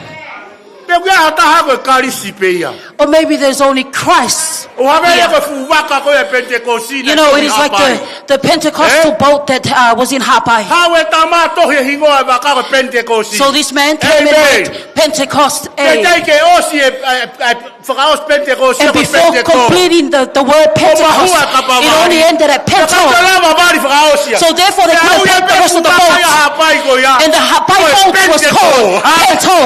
Pe ʻoku ʻi ai ha taha ko e kalisi pē ia. Or maybe there's only Christ here. ʻOku hangē ia ko e fuʻu vaka ko ē ʻa e Penitekosi naʻe tonu ʻi Haʻapai. You know, it is like the, the Pentecostal boat that, uh, was in Haʻapai. Haʻu e tama tohi e hingoa e vaka ko e Penitekosi. So this man came and wrote Pentecost A. Amen. Pea teʻeki ke ʻosi e, e, e fakaʻosi Pentekosi, ko e Pentekosi. And before completing the, the word Pentecost, it only ended at Pento. ʻO mahua e kapa vali. Pea ʻikai toe lava vali fakaʻosi ia. So therefore they couldn't paint the rest of the boat. Pea ʻoku ʻi ai e fuʻu vaka ia ʻi Haʻapai ko ia. And the Haʻapai boat was called Pento. Ko e Pento.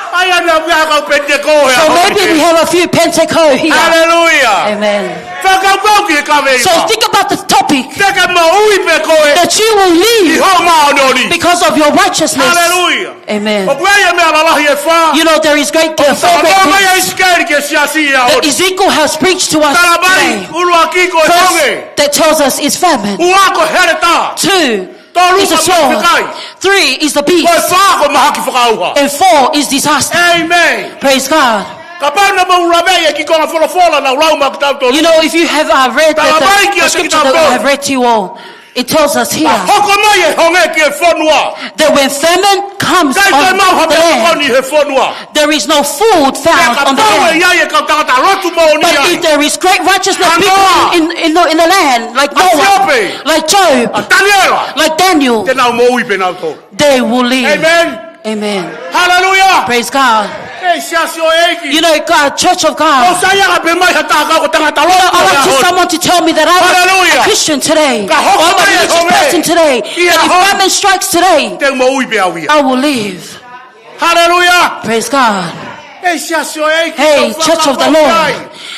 ʻA ia naʻa ʻoku ʻi ai ha kau Pentekosi he ʻaho ni. So maybe we have a few Pentecost here. Hallelujah. Amen. Fakakaukau ki he kaveinga. So think about the topic. Te ke moʻui pē koe. That you will live. ʻI hoʻo māʻoniʻoni. Because of your righteousness. Hallelujah. Amen. ʻOku ʻi ai e meʻa lalahi ʻe fā. You know, there is great, uh, four great things. ʻOku talanoa mai ʻa ʻIsikeli ki he siasi he ʻaho ni. That Ezekiel has preached to us today. Tala mai, ʻuluaki ko e honge. First, that tells us is famine. Ua ko e heletā. Two is a sword. Tolu ko e mafekai. Three is the beast. Ko e fā ko e mahaki fakaʻauha. And four is disaster. Amen. Praise God. Kapau naʻa mou lavea ʻi he kiʻi konga folofola naʻa ku lau maʻa kitautolu. You know, if you have, uh, read the, the scripture that I have read to you all, Tala mai kiate kitautolu. It tells us here. Pea hoko mai e honge ki he fonua. That when famine comes on the land, ʻikai toe maʻu ha meʻatokoni he fonua. There is no food found on the land. Pea kapau ʻe ʻi ai e kau tangata lotu moʻoni ai. But if there is great righteousness people in, in the, in the land, like Noah, ʻa Siope, like Job, ʻa Taniela, like Daniel, te nau moʻui pē nautolu. They will live. Amen. Amen. Hallelujah. Praise God. ʻE siasi ʻo e ʻEiki. You know, God, Church of God. ʻOku sai ange pē mai ha taha ko e tangata lotu ʻi he ʻaho ni. You know, I want someone to tell me that I'm a Christian today. Hallelujah. Ka hoko mai e honge. Or I'm a religious person today. That if famine strikes today, ʻI he ʻaho ni te u moʻui pē au ia. I will live. Hallelujah. Praise God. ʻE siasi ʻo e ʻEiki, tau fakakaukau ki ai. Hey, Church of the Lord.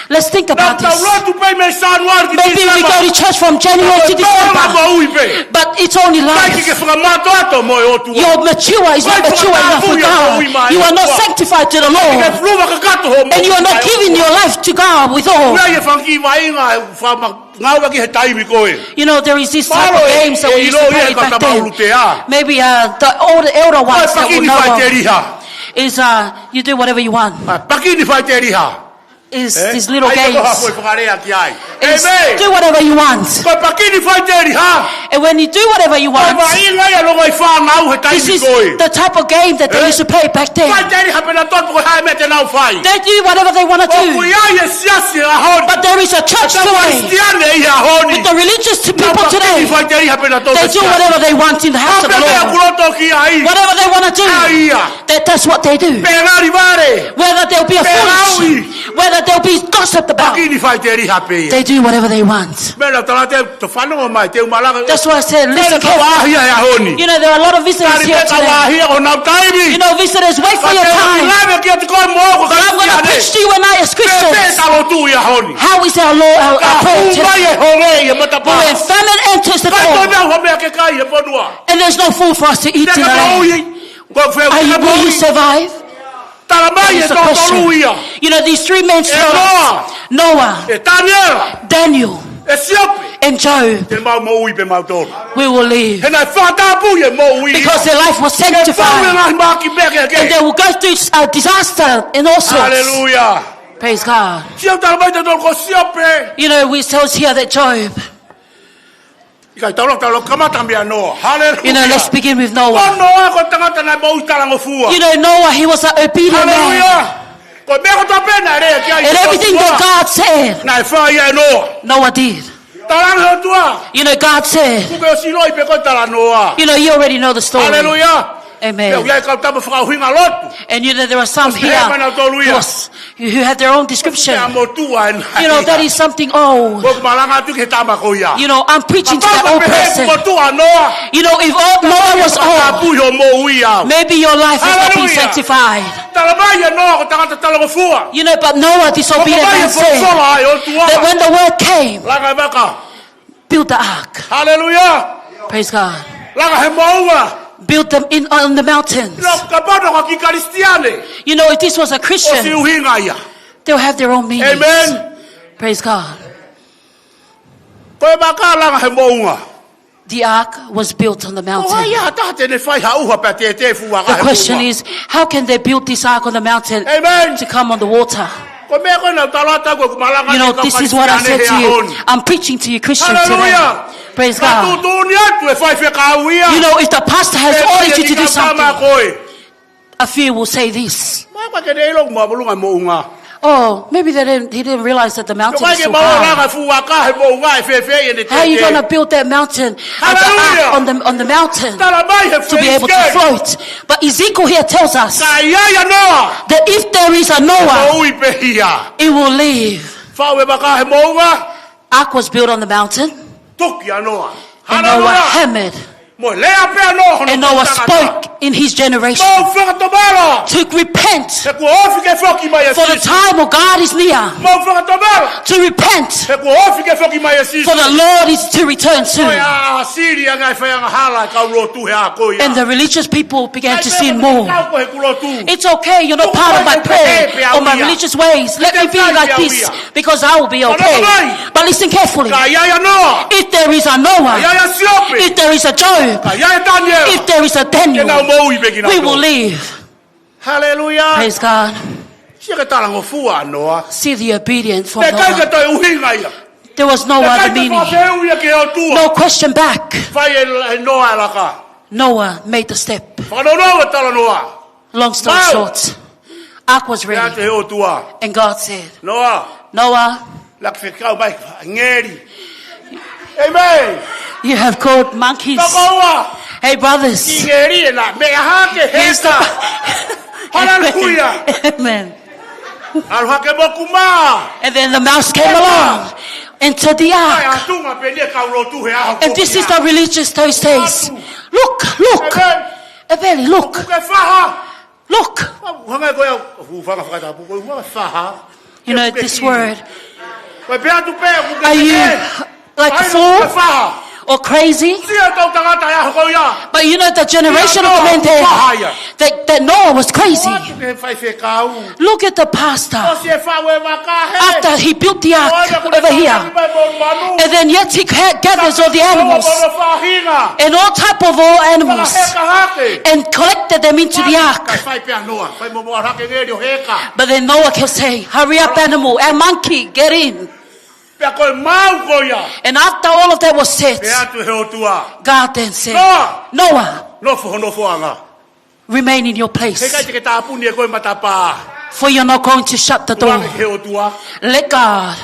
Let's think about this. Naʻa tau lotu pē mei Sānuali ki Tīsema. Maybe we go to church from January to December. Ka ko e tōʻonga moʻui pē. But it's only life. ʻIkai ke ke fakamātoato mo e ʻOtua. Your mature is not mature enough for God. ʻIkai ke fakatapuʻi e moʻui maʻa e ʻOtua. You are not sanctified to the Lord. ʻIkai ke ke fuluva kakato hoʻo moʻui maʻa e ʻOtua. And you are not giving your life to God with all. ʻOku ʻi ai e fanga kiʻi vaʻinga ʻoku fakamātoato. Ngāue ki he taimi ko ē. You know, there is this type of games that we used to play back then. Mālō e ʻilo ia e kau tama ʻulutea. Maybe, uh, the older, elder ones that will know of. Ko e pakini faʻiteliha. Is, uh, you do whatever you want. ʻA, pakini faʻiteliha. Is these little games. Ē? ʻA ia ko e hā ko e fakalea ki ai. Is do whatever you want. Amen. Ko e pakini faʻiteliha. And when you do whatever you want, Ko e vaʻinga ia ʻa e longoaʻa fānau he taimi ko ē. This is the type of game that they used to play back then. Ē? Faʻiteliha pē nautolu pe ko e hā e meʻa te nau fai. They do whatever they wanna do. ʻOku ʻi ai e siasi he ʻaho ni. But there is a church today. ʻA e kau Kalisitiane he ʻaho ni. With the religious people today. Nau pakini faʻiteliha pē nautolu he siasi. They do whatever they want in the house of the Lord. Ko e hā pē ʻoku loto ki ai. Whatever they wanna do. ʻA ia. That, that's what they do. Pe ngali vale. Whether there'll be a foolishness. Pe lauʻi. Whether there'll be gossip about. Pakini faʻiteliha pē ia. They do whatever they want. Meʻa naʻa ku tala atu, to fanongo mai, te u malanga. That's why I said, listen carefully. Ko e kau ʻaʻahi he ʻaho ni. You know, there are a lot of visitors here today. Tali pē kau ʻaʻahi ʻi honau taimi. You know, visit is wait for your time. Ka te u lave kiate koe mo au ko e Kalisitiane. But I'm gonna preach to you and I as Christians. Pe, pe ta lotu he ʻaho ni. How is our Lord, our, our prayer today? Ka hū mai e honge ʻi he matapā. But when famine enters the door, ʻikai toe maʻu ha meʻa ke kai he fonua. And there's no food for us to eat in the land. Te ke moʻui. Are you, will you survive? Tala mai e toko tolu ia. That is the question. You know, these three men survived. ʻE Noa. Noah. ʻE Taniela. Daniel. ʻE Siope. And Job. Te mau moʻui pē mautolu. We will live. He naʻe fakatapui e moʻui. Because their life was sanctified. Ke pau e ngaahi mahaki pea ke ke. And they will go through, uh, disaster and all sorts. Hallelujah. Praise God. Sio tala mai tautolu ko Siope. You know, we tells here that Job. ʻIkai, tau lau, tau lau, kamata meia Noa. Hallelujah. You know, let's begin with Noah. Ko Noa ko e tangata naʻe moʻui talangofua. You know, Noah, he was an obedient man. Hallelujah. Ko e meʻa kotoa pē naʻe lea ki ai ʻe he ʻOtua, and everything that God said, naʻe fai ia ʻe Noa. Noah did. Talaange ʻe he ʻOtua. You know, God said, Kuo ke ʻosi ʻiloʻi pē koe e talanoa. You know, you already know the story. Hallelujah. Amen. Pea ʻoku ʻi ai e kau tama fakaʻuhinga lotu. And you know, there are some here who was, ʻosi pehē mai nautolu ia. who have their own description. Meʻa motuʻa ena. You know, that is something old. ʻOku ou malanga atu ki he tama ko ia. You know, I'm preaching to that old person. Kapau ko e motuʻa ʻa Noa. You know, if old, Noah was old, Tapu hoʻo moʻui au. Maybe your life has not been Hallelujah. Sanctified. Talamai ʻe Noa ko e tangata talangofua. You know, but Noah, disobedient man, said Ko e ʻOtua. That when the word came, Langa e vaka. Build the ark. Hallelujah. Praise God. Langa he moʻunga. Build them in on the mountains. Kapau ko e kiʻi Kalisitiane. You know, if this was a Christian, ʻOsi ʻuhinga ia. They'll have their own meanings. Amen. Praise God. Ko e vaka langa he moʻunga. The ark was built on the mountain. ʻOku ʻikai ha taha te ne fai ha ʻuha pea tētē fuʻu vaka he moʻunga. The question is, how can they build this ark on the mountain Amen. To come on the water? Ko e meʻa ko ena ʻoku ou tala atu ko ʻeku malanga You know, ki he kau this is what I Kalisitiane said to he ʻaho you. ni. I'm preaching to you, Christians, today. Hallelujah. Praise Ka God. tuʻutuʻuni atu e faifekau ia. You know, if the pastor has Pe ordered ko you to do e kiʻi kau tama something, ko ē. A few will say this. Mai ka ke ne ʻilo mo e moʻunga moʻunga. Oh, maybe they didn't, he didn't realize that the mountain Ko is ke so mau high. Langa fuʻu vaka he moʻunga e fēfē ʻene tētē. How are you going to build that mountain at the Hallelujah. Ark on the, on the mountain Talamai he to be able to Filisikē. Float? But Ezekiel here tells us Ka ʻi ai ʻa Noa. That if there is a Noah, Moʻui pē ia. It will live. Faʻu e vaka he moʻunga. Ark was built on the mountain, Tuki ʻa Noa. And Noah Hallelujah. Hammered. Mo e lea pē ʻa Noa hono And Noah tangata. Spoke in his generation Mau fakatomala. To repent He kuo ofi ke foki mai ʻa For the Sīsū. Time of God is near. Mau fakatomala. To repent. He kuo ofi ke foki mai ʻa Sīsū. For the Lord is to return Ko e to. ʻa Sili ʻa e ngaahi faiangahala e kau lotu he ʻaho ko ia. And the religious people began to sin more. Kau ko e kulotu. It's okay, you're not part of my prayer or my religious ways. Let me be like this because I will be okay. But listen carefully. Ka ʻi ai ʻa Noa. If there is a Noah, Ka ʻi ai ʻa Siope. If there is a Job, Ka ʻi ai ʻa Taniela. If there is a Daniel, Ke nau moʻui pē kinautolu. We will live. Hallelujah. Praise God. Sio ki he talangofua ʻa Noa. See the obedience from Naʻe ʻikai ke Noah. Toe ʻuhinga ia. There was no Naʻe other ʻikai ke meaning. Toe ʻuhinga ki he ʻOtua. No question back. Fai ʻe Noa e laka. Noah made the step. Fakanounou e talanoa. Long story short, ark was ready. Pea ʻatu he ʻOtua. And God said, Noa. Noah, Laka fekau mai ʻa e ngeli. Amen. You have called monkeys. Tokoua. Hey, brothers. Ngeli ena. Meʻa hake heka. Hallelujah. Amen. ʻAlu hake mo kumā. And then the mouse came along into the ark. Tunga pē ʻa e kau lotu he ʻaho. And this is the religious those days. Look, look. Amen. Amen. Look. Ke faha. Look. Hanga ko ia, hūfanga fakatapu, ko e hūfanga faha. You know this word. Ko e pea tu pea, Are you like a fool or crazy? But you know the generation of men there, that, that Noah was crazy. Look at the pastor. After he built the ark over here, and then yet he gathers all the animals and all type of all animals and collected them into the ark. But then Noah can say, hurry up, animal, a monkey, get in. And after all of that was said, God then said, Noah, remain in your place. For you're not going to shut the door. Let God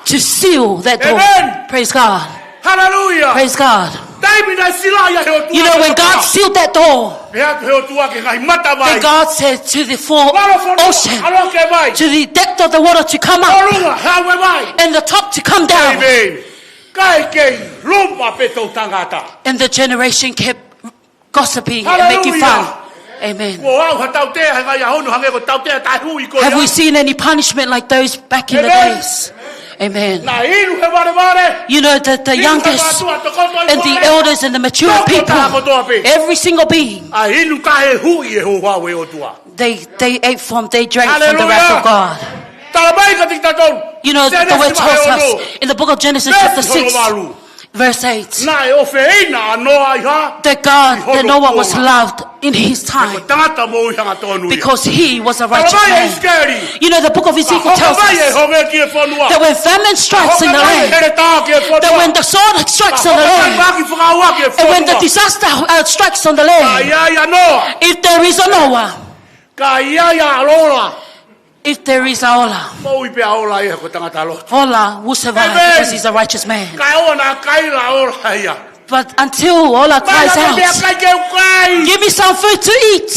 to seal that door. Praise God. Praise God. You know, when God sealed that door, then God said to the four ocean, to the depth of the water to come up, and the top to come down. And the generation kept gossiping and making fun. Amen. Have we seen any punishment like those back in the days? Amen. You know that the youngest and the elders and the mature people, every single being, they, they ate from, they drank from the wrath of God. You know, the word tells us in the book of Genesis chapter six, verse eight, that God, that Noah was loved in his time because he was a righteous man. You know, the book of Ezekiel tells us that when famine strikes in the land, that when the sword strikes in the land, and when the disaster, uh, strikes on the land, if there is a Noah, if there is a ola, ola will survive because he's a righteous man. But until ola cries out, give me some food to eat.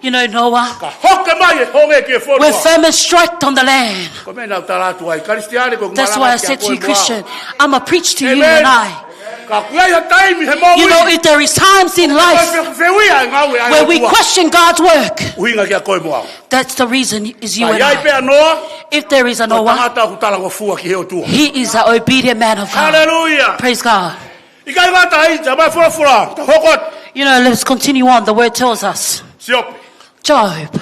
You know, Noah, Ka hoke mai e honge ki he fonua. When famine struck on the land. Ko e meʻa naʻa ku tala atu ai, Kalisitiane, ko e That's why I malanga said kia to koe you, mo au. Christian, I'm a preach to you Amen. and I. Ka ʻoku ʻi ai ha taimi he moʻui. You know, if there is times in life Ko e fefeuia e ngāue ʻa e where we ʻOtua. question God's work, ʻUhinga kia koe mo au. That's the reason is you Ka and ʻi ai I. pē ʻa Noa, If there is a ko e Noah, tangata ʻoku talangofua ki he ʻOtua. he is an obedient man of God. Hallelujah. Praise God. ʻIkai ngata ai, tala mai e folofola, tau hoko atu. You know, let's continue on. The word tells us. Siope. Job.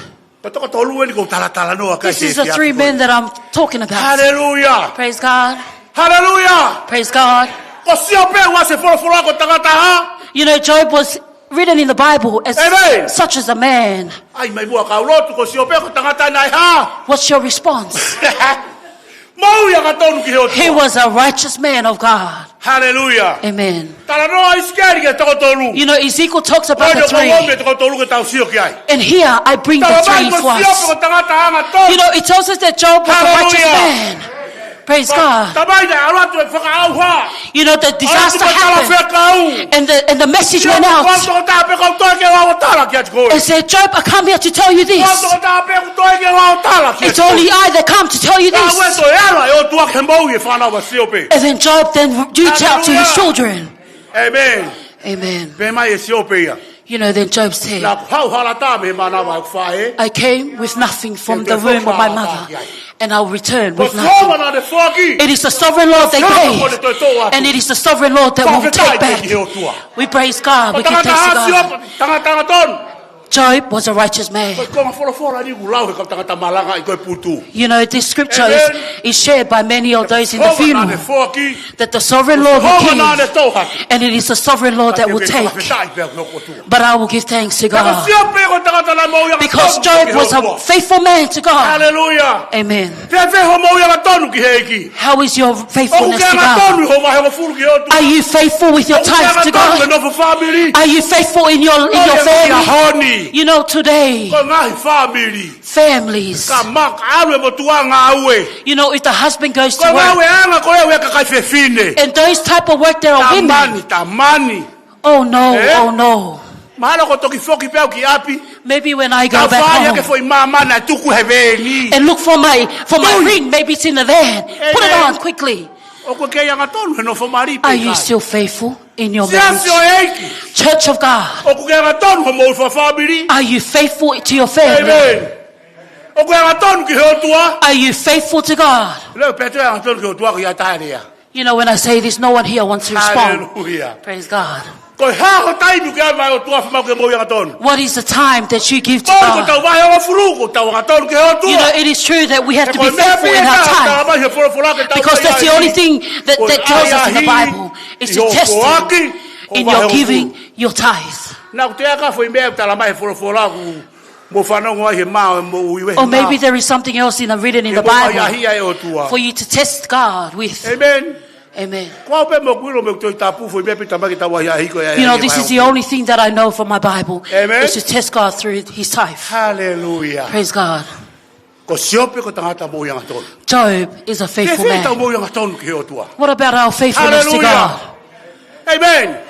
Ko e toko tolu eni ʻoku ou talatalanoa ki ai This is the three men that I'm talking about. Hallelujah. Praise God. Hallelujah. Praise God. Ko Siope ʻoku ʻasi he folofola ko e tangata hā? You know, Job was written in the Bible as Amen. such as a man. ʻAi mai muʻa kau lotu, ko Siope ko e tangata naʻe hā? What's your response? Moʻui angatonu ki he ʻOtua. He was a righteous man of God. Hallelujah. Amen. Talanoa ʻa ʻIsikeli ki he toko tolu. You know, Ezekiel talks about Ko e the toko three. ua mo e toko tolu ke tau sio ki ai. And here I bring the Tala mai three ko for Siope us. ko e tangata angatonu. You know, it tells us that Job was a righteous Hallelujah. man. Praise God. Tala mai naʻe ʻalu atu e fakaʻauha. You know, the disaster happened. And the, and the message went out. It said, "Job, I come here to tell you this. It's only I that come to tell you this." And then Job then reached out to his children. Amen. Amen. You know, then Job said, Naʻa ku haʻu hala taha mei he mānava ʻo ʻeku faʻē. I came with nothing from the womb of my mother, and I'll return with nothing. It is the sovereign Lord that gave, and it is the sovereign Lord that will take back. We praise God. We give thanks to God. Job was a righteous man. You know, this scripture is, is shared by many of those in the funeral, that the sovereign Lord will give, and it is the sovereign Lord that will take. But I will give thanks to God. Because Job was a faithful man to God. Amen. How is your faithfulness to God? Are you faithful with your tithes to God? Are you faithful in your, in your family? You know, today, families. You know, if the husband goes to work, and those type of work that are women, oh no, oh no. Maybe when I go back home and look for my, for my ring, maybe it's in the van. Put it on quickly. Are you still faithful in your marriage? Church of God, are you faithful to your family? Are you faithful to God? You know, when I say this, no one here wants to respond. Praise God. What is the time that you give to God? You know, it is true that we have to be faithful in our time, because that's the only thing that, that tells us in the Bible, is to test you in your giving your tithe. Or maybe there is something else in the, written in the Bible for you to test God with. Amen. You know, this is the only thing that I know from my Bible, is to test God through his tithe. Hallelujah. Praise God. Job is a faithful man. What about our faithfulness to God? Amen.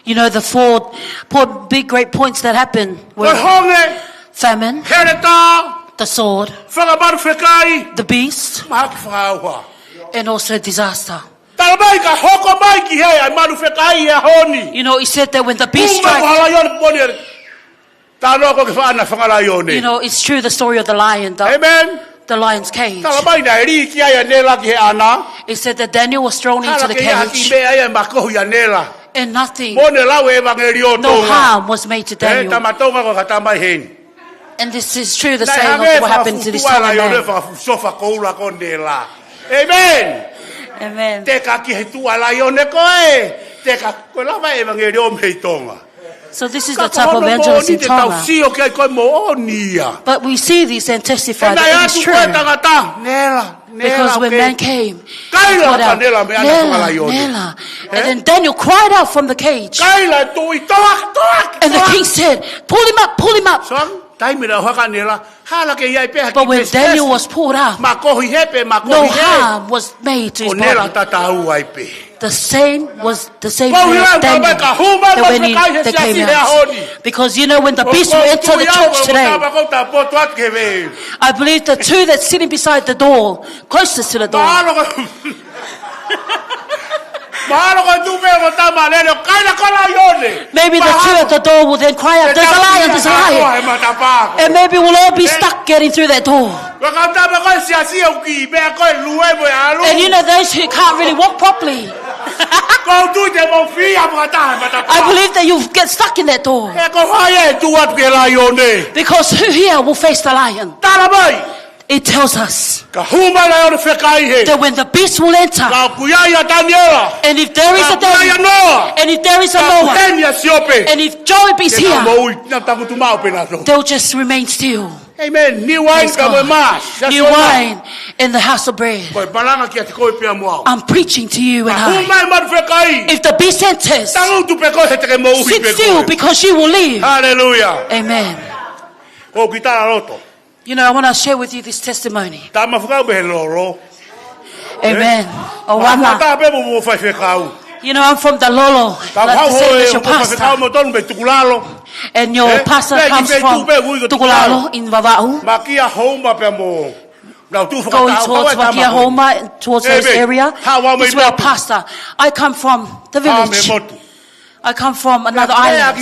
You know, the four, four big great points that happened were famine, the sword, the beast, and also disaster. You know, he said that when the beast strike, you know, it's true the story of the lion, the, the lion's cage. He said that Daniel was thrown into the cage, and nothing, no harm was made to Daniel. And this is true, the same of what happened to this Tongan man. Amen. So this is the type of evangelist in Tonga. But we see this and testify that it is true. Because when man came, he called out, "Nela, Nela." And then Daniel cried out from the cage. And the king said, "Pull him up, pull him up." But when Daniel was pulled up, no harm was made to his body. The same was the same way as Daniel. Because you know when the beast will enter the church today, I believe the two that's sitting beside the door, closest to the door, maybe the two at the door will then cry out, "There's a lion, there's a lion." And maybe we'll all be stuck getting through that door. And you know those who can't really walk properly, I believe that you'll get stuck in that door. Because who here will face the lion? It tells us that when the beast will enter, and if there is a Daniel, and if there is a Noah, and if Job is here, they'll just remain still. Amen. New wine in the house of bread. I'm preaching to you and I. If the beast enters, sit still because you will live. Hallelujah. Amen. You know, I want to share with you this testimony. Amen. You know, I'm from the Lolo. Like to say, Mister Pastor. And your pastor comes from Tukulalo in Vavaʻu. Going towards Vakia Houma, towards those area. This is where our pastor. I come from the village. I come from another island.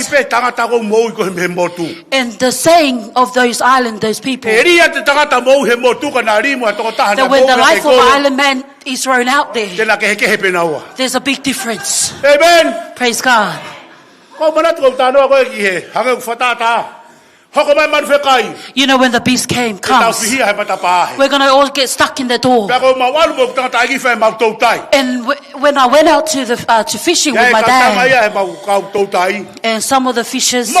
And the saying of those island, those people, that when the life of an island man is thrown out there, there's a big difference. Amen. Praise God. You know, when the beast came, comes, we're gonna all get stuck in the door. And w-, when I went out to the, uh, to fishing with my dad, and some of the fishers,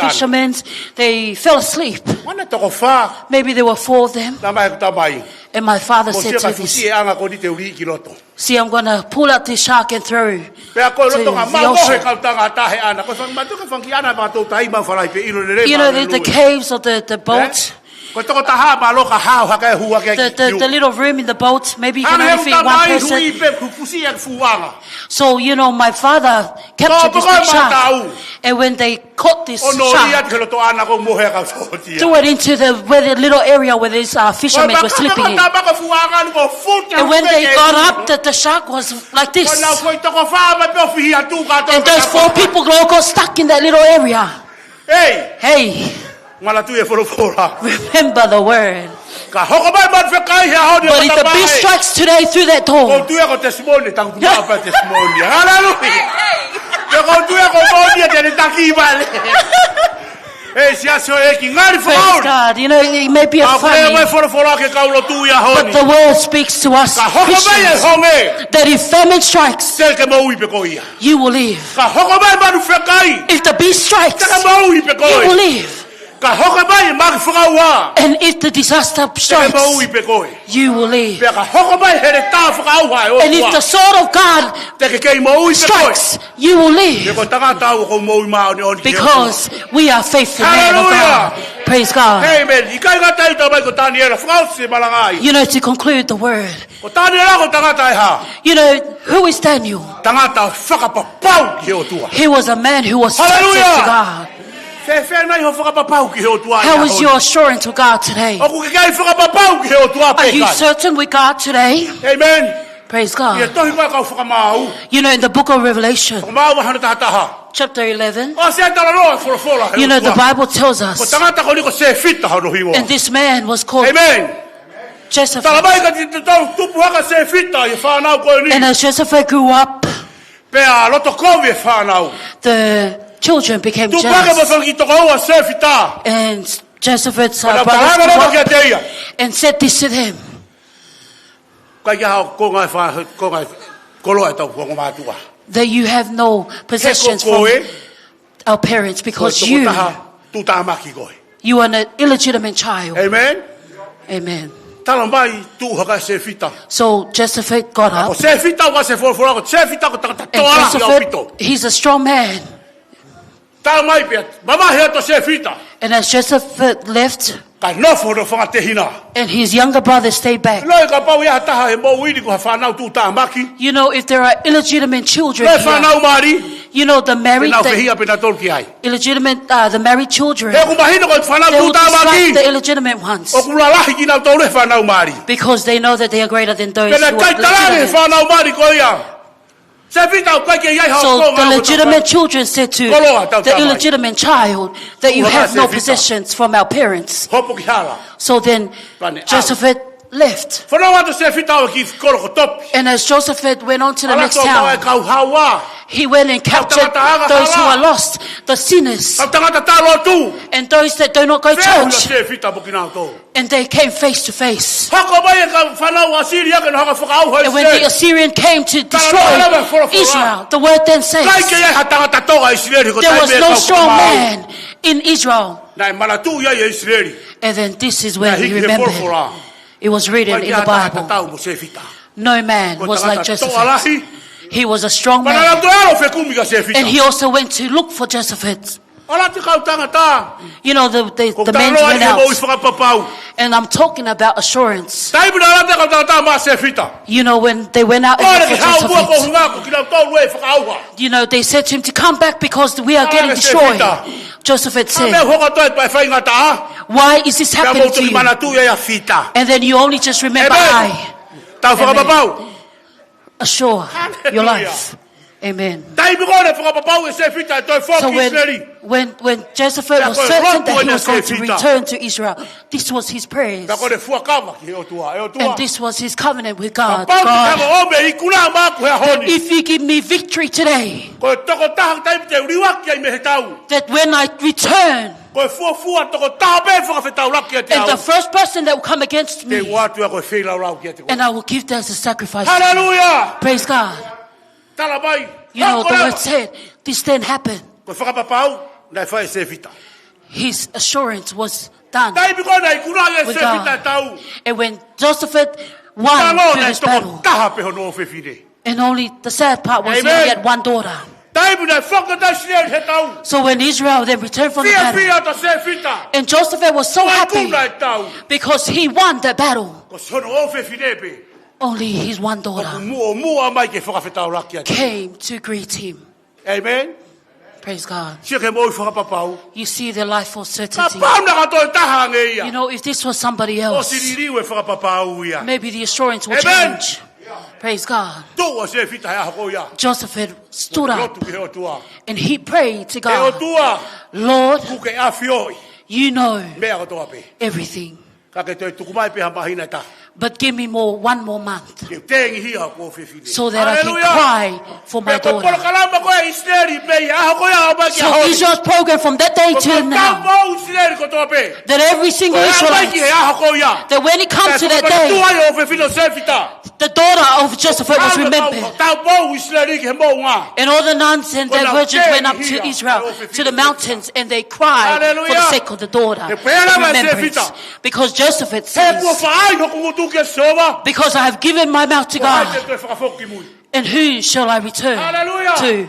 fishermen, they fell asleep. Maybe there were four of them. And my father said to this, "See, I'm gonna pull out the shark and throw to the ocean." You know, the, the caves of the, the boat, the, the, the little room in the boat, maybe you can only fit one person. So, you know, my father captured this big shark. And when they caught this shark, threw it into the, where the little area where these, uh, fishermen were sleeping in. And when they got up, the, the shark was like this. And those four people all got stuck in that little area. Hey. Remember the word. But if the beast strikes today through that door, hallelujah. Praise God. You know, it may be a funny, but the word speaks to us Christians that if famine strikes, you will live. If the beast strikes, you will live. And if the disaster strikes, you will live. And if the sword of God strikes, you will live. Because we are faithful men of God. Praise God. Amen. You know, to conclude the word, you know, who is Daniel? He was a man who was trusted to God. How is your assurance with God today? Are you certain with God today? Amen. Praise God. You know, in the book of Revelation, chapter eleven, you know, the Bible tells us, and this man was called Joseph. And as Joseph grew up, the children became jealous. And Joseph, uh, brothers grew up and said this to them, that you have no possessions from our parents because you, you are an illegitimate child. Amen. So Joseph got up. And Joseph, he's a strong man. And as Joseph left, Ka nofo hono fanga tehina. And his younger brother stayed back. Loi kapau ʻe ʻi ai ha taha he moʻui ni ko ha fānau tuʻutāmaki. You know, if there are illegitimate children here, Loi fānau mali. You know, the married, Te nau the fehiʻa pē nautolu ki ai. illegitimate, uh, the married children, He ʻoku mahino ko e fānau tuʻutāmaki. They will dislike the illegitimate ones. ʻOku lalahi kinautolu he fānau mali. Because they know that they are greater than those who are legitimate. Pea naʻe kai talaange he fānau mali ko ia. Sefita, ʻoku ʻikai ke ʻi ai ha So the legitimate children said to the illegitimate child that you have no possessions from our parents. Hopo ki hala. So then Joseph left. Fanongo atu Sefita ʻo ki kolo ko Topi. And as Joseph went on to the next town, he went and captured those who are lost, the sinners, and those that do not go to church. And they came face to face. Hoko mai e kau fānau ʻAsilia ke nau hanga fakaʻauha ʻIsileli. And when the Assyrian came to destroy Israel, the word then says, ʻIkai ke ʻi ai ha tangata Tonga ʻIsileli ko e taimi ʻe kau fakaʻauha. There was no strong man in Israel. Naʻe manatuʻi ai ʻe ʻIsileli. And then this is when he remembered. Naʻe hiki he folofola. It was written in the Bible. ʻIkai ke ʻi ai ha tangata tatau mo Sefita. No man was like Joseph. Ko e tangata Tonga lahi. He was a strong man. Pea naʻa nau toe ʻalu ʻo fekumi kia Sefita. And he also went to look for Joseph. ʻAlu atu e kau tangata. You know, the, the, the men went out. ʻOku ou talanoa ʻi he moʻui fakapapau. And I'm talking about assurance. Taimi naʻe ʻalu atu e kau tangata maʻa Sefita. You know, when they went out and looked for Joseph. Ko e ke haʻu muʻa ko e ʻuhinga ko kinautolu ʻe fakaʻauha. You know, they said to him to come back because we are getting destroyed. Joseph said, Hā e meʻa ʻoku hoko atu ai pea ʻe faingataʻa? Why is this happening to you? Pea mou toki manatuʻi ai ʻa Fita. And then you only just remember I. Tau fakapapau. Assure your life. Amen. Taimi ko ē naʻe fakapapau ʻe Sefita ʻe toe foki ki ʻIsileli. So when, when, when Joseph was certain that he was going to return to Israel, this was his prayers. Pea ko ʻene fuakava ki he ʻOtua, ʻe ʻOtua. And this was his covenant with God. Kapau te ke hanga ʻo ʻomi e ikuna maʻaku he ʻaho ni. If you give me victory today, Ko e tokotaha taimi te u liuaki ai mei he tau. That when I return, Ko e fuofua tokotaha pē fakafetaulaki kiate au. And the first person that will come against me, Te u ʻoatu ia ko e feilaulau kiate koe. And I will give that as a sacrifice to you. Hallelujah. Praise God. Tala mai. You know, the word said, this then happened. Ko e fakapapau naʻe fai ʻe Sefita. His assurance was done with God. Taimi ko ē naʻe ikuna ai ʻe Sefita e tau. And when Joseph won this battle, Talo naʻe tokotaha pē hono ʻofefine. And only the sad part was he only had one daughter. Amen. Taimi naʻe foki atu ʻa ʻIsileli he tau. So when Israel then returned from the battle, Fiefia atu ʻa Sefita. And Joseph was so happy because he won that battle. Ko e ikuna e tau. Ko hono ʻofefine pē. Only his one daughter ʻoku muʻomuʻa mai ke fakafetaulaki kiate ia. Came to greet him. Amen. Praise God. Sio ki he moʻui fakapapau. You see the life of certainty. Kapau naʻe ko ha toe taha ange ia. You know, if this was somebody else, ʻOsi liliu e fakapapau ia. Maybe the assurance will change. Amen. Praise God. Tuʻu ʻa Sefita he ʻaho ko ia. Joseph had stood up. Lotu ki he ʻOtua. And he prayed to God. ʻE ʻOtua. Lord, ʻOku ke ʻafioʻi. You know Meʻa kotoa pē. Everything. Ka ke toe tuku mai pē ha māhina ʻe taha. But give me more, one more month. Ke u tengihia hoku ʻofefine. So that I can cry for my daughter. Haleluia. Pea ko e polokalama ko ē ʻa ʻIsileli mei he ʻaho ko ia ʻo aʻu mai ki he ʻaho ni. So Israel's program from that day till now, Ko e taupou ʻIsileli kotoa pē. That every single Israelite, Ko e aʻu mai ki he ʻaho ko ia. That when it comes to that day, Kae fakamatua ai ʻa e ʻofefine ʻo Sefita. The daughter of Joseph was remembered. Taupou ʻIsileli ki he moʻunga. And all the nuns and the virgins went up to Israel, to the mountains, and they cried for the sake of the daughter. Ko e tengihia ʻa e ʻofefine. Haleluia. He pehē leva ʻe Sefita. Remembrance. Because Joseph had said, He kuo faʻahi hoku ngutu kia Sihova. Because I have given my mouth to God. Ko hai te u toe fakafoki ki mui? And who shall I return to? Haleluia.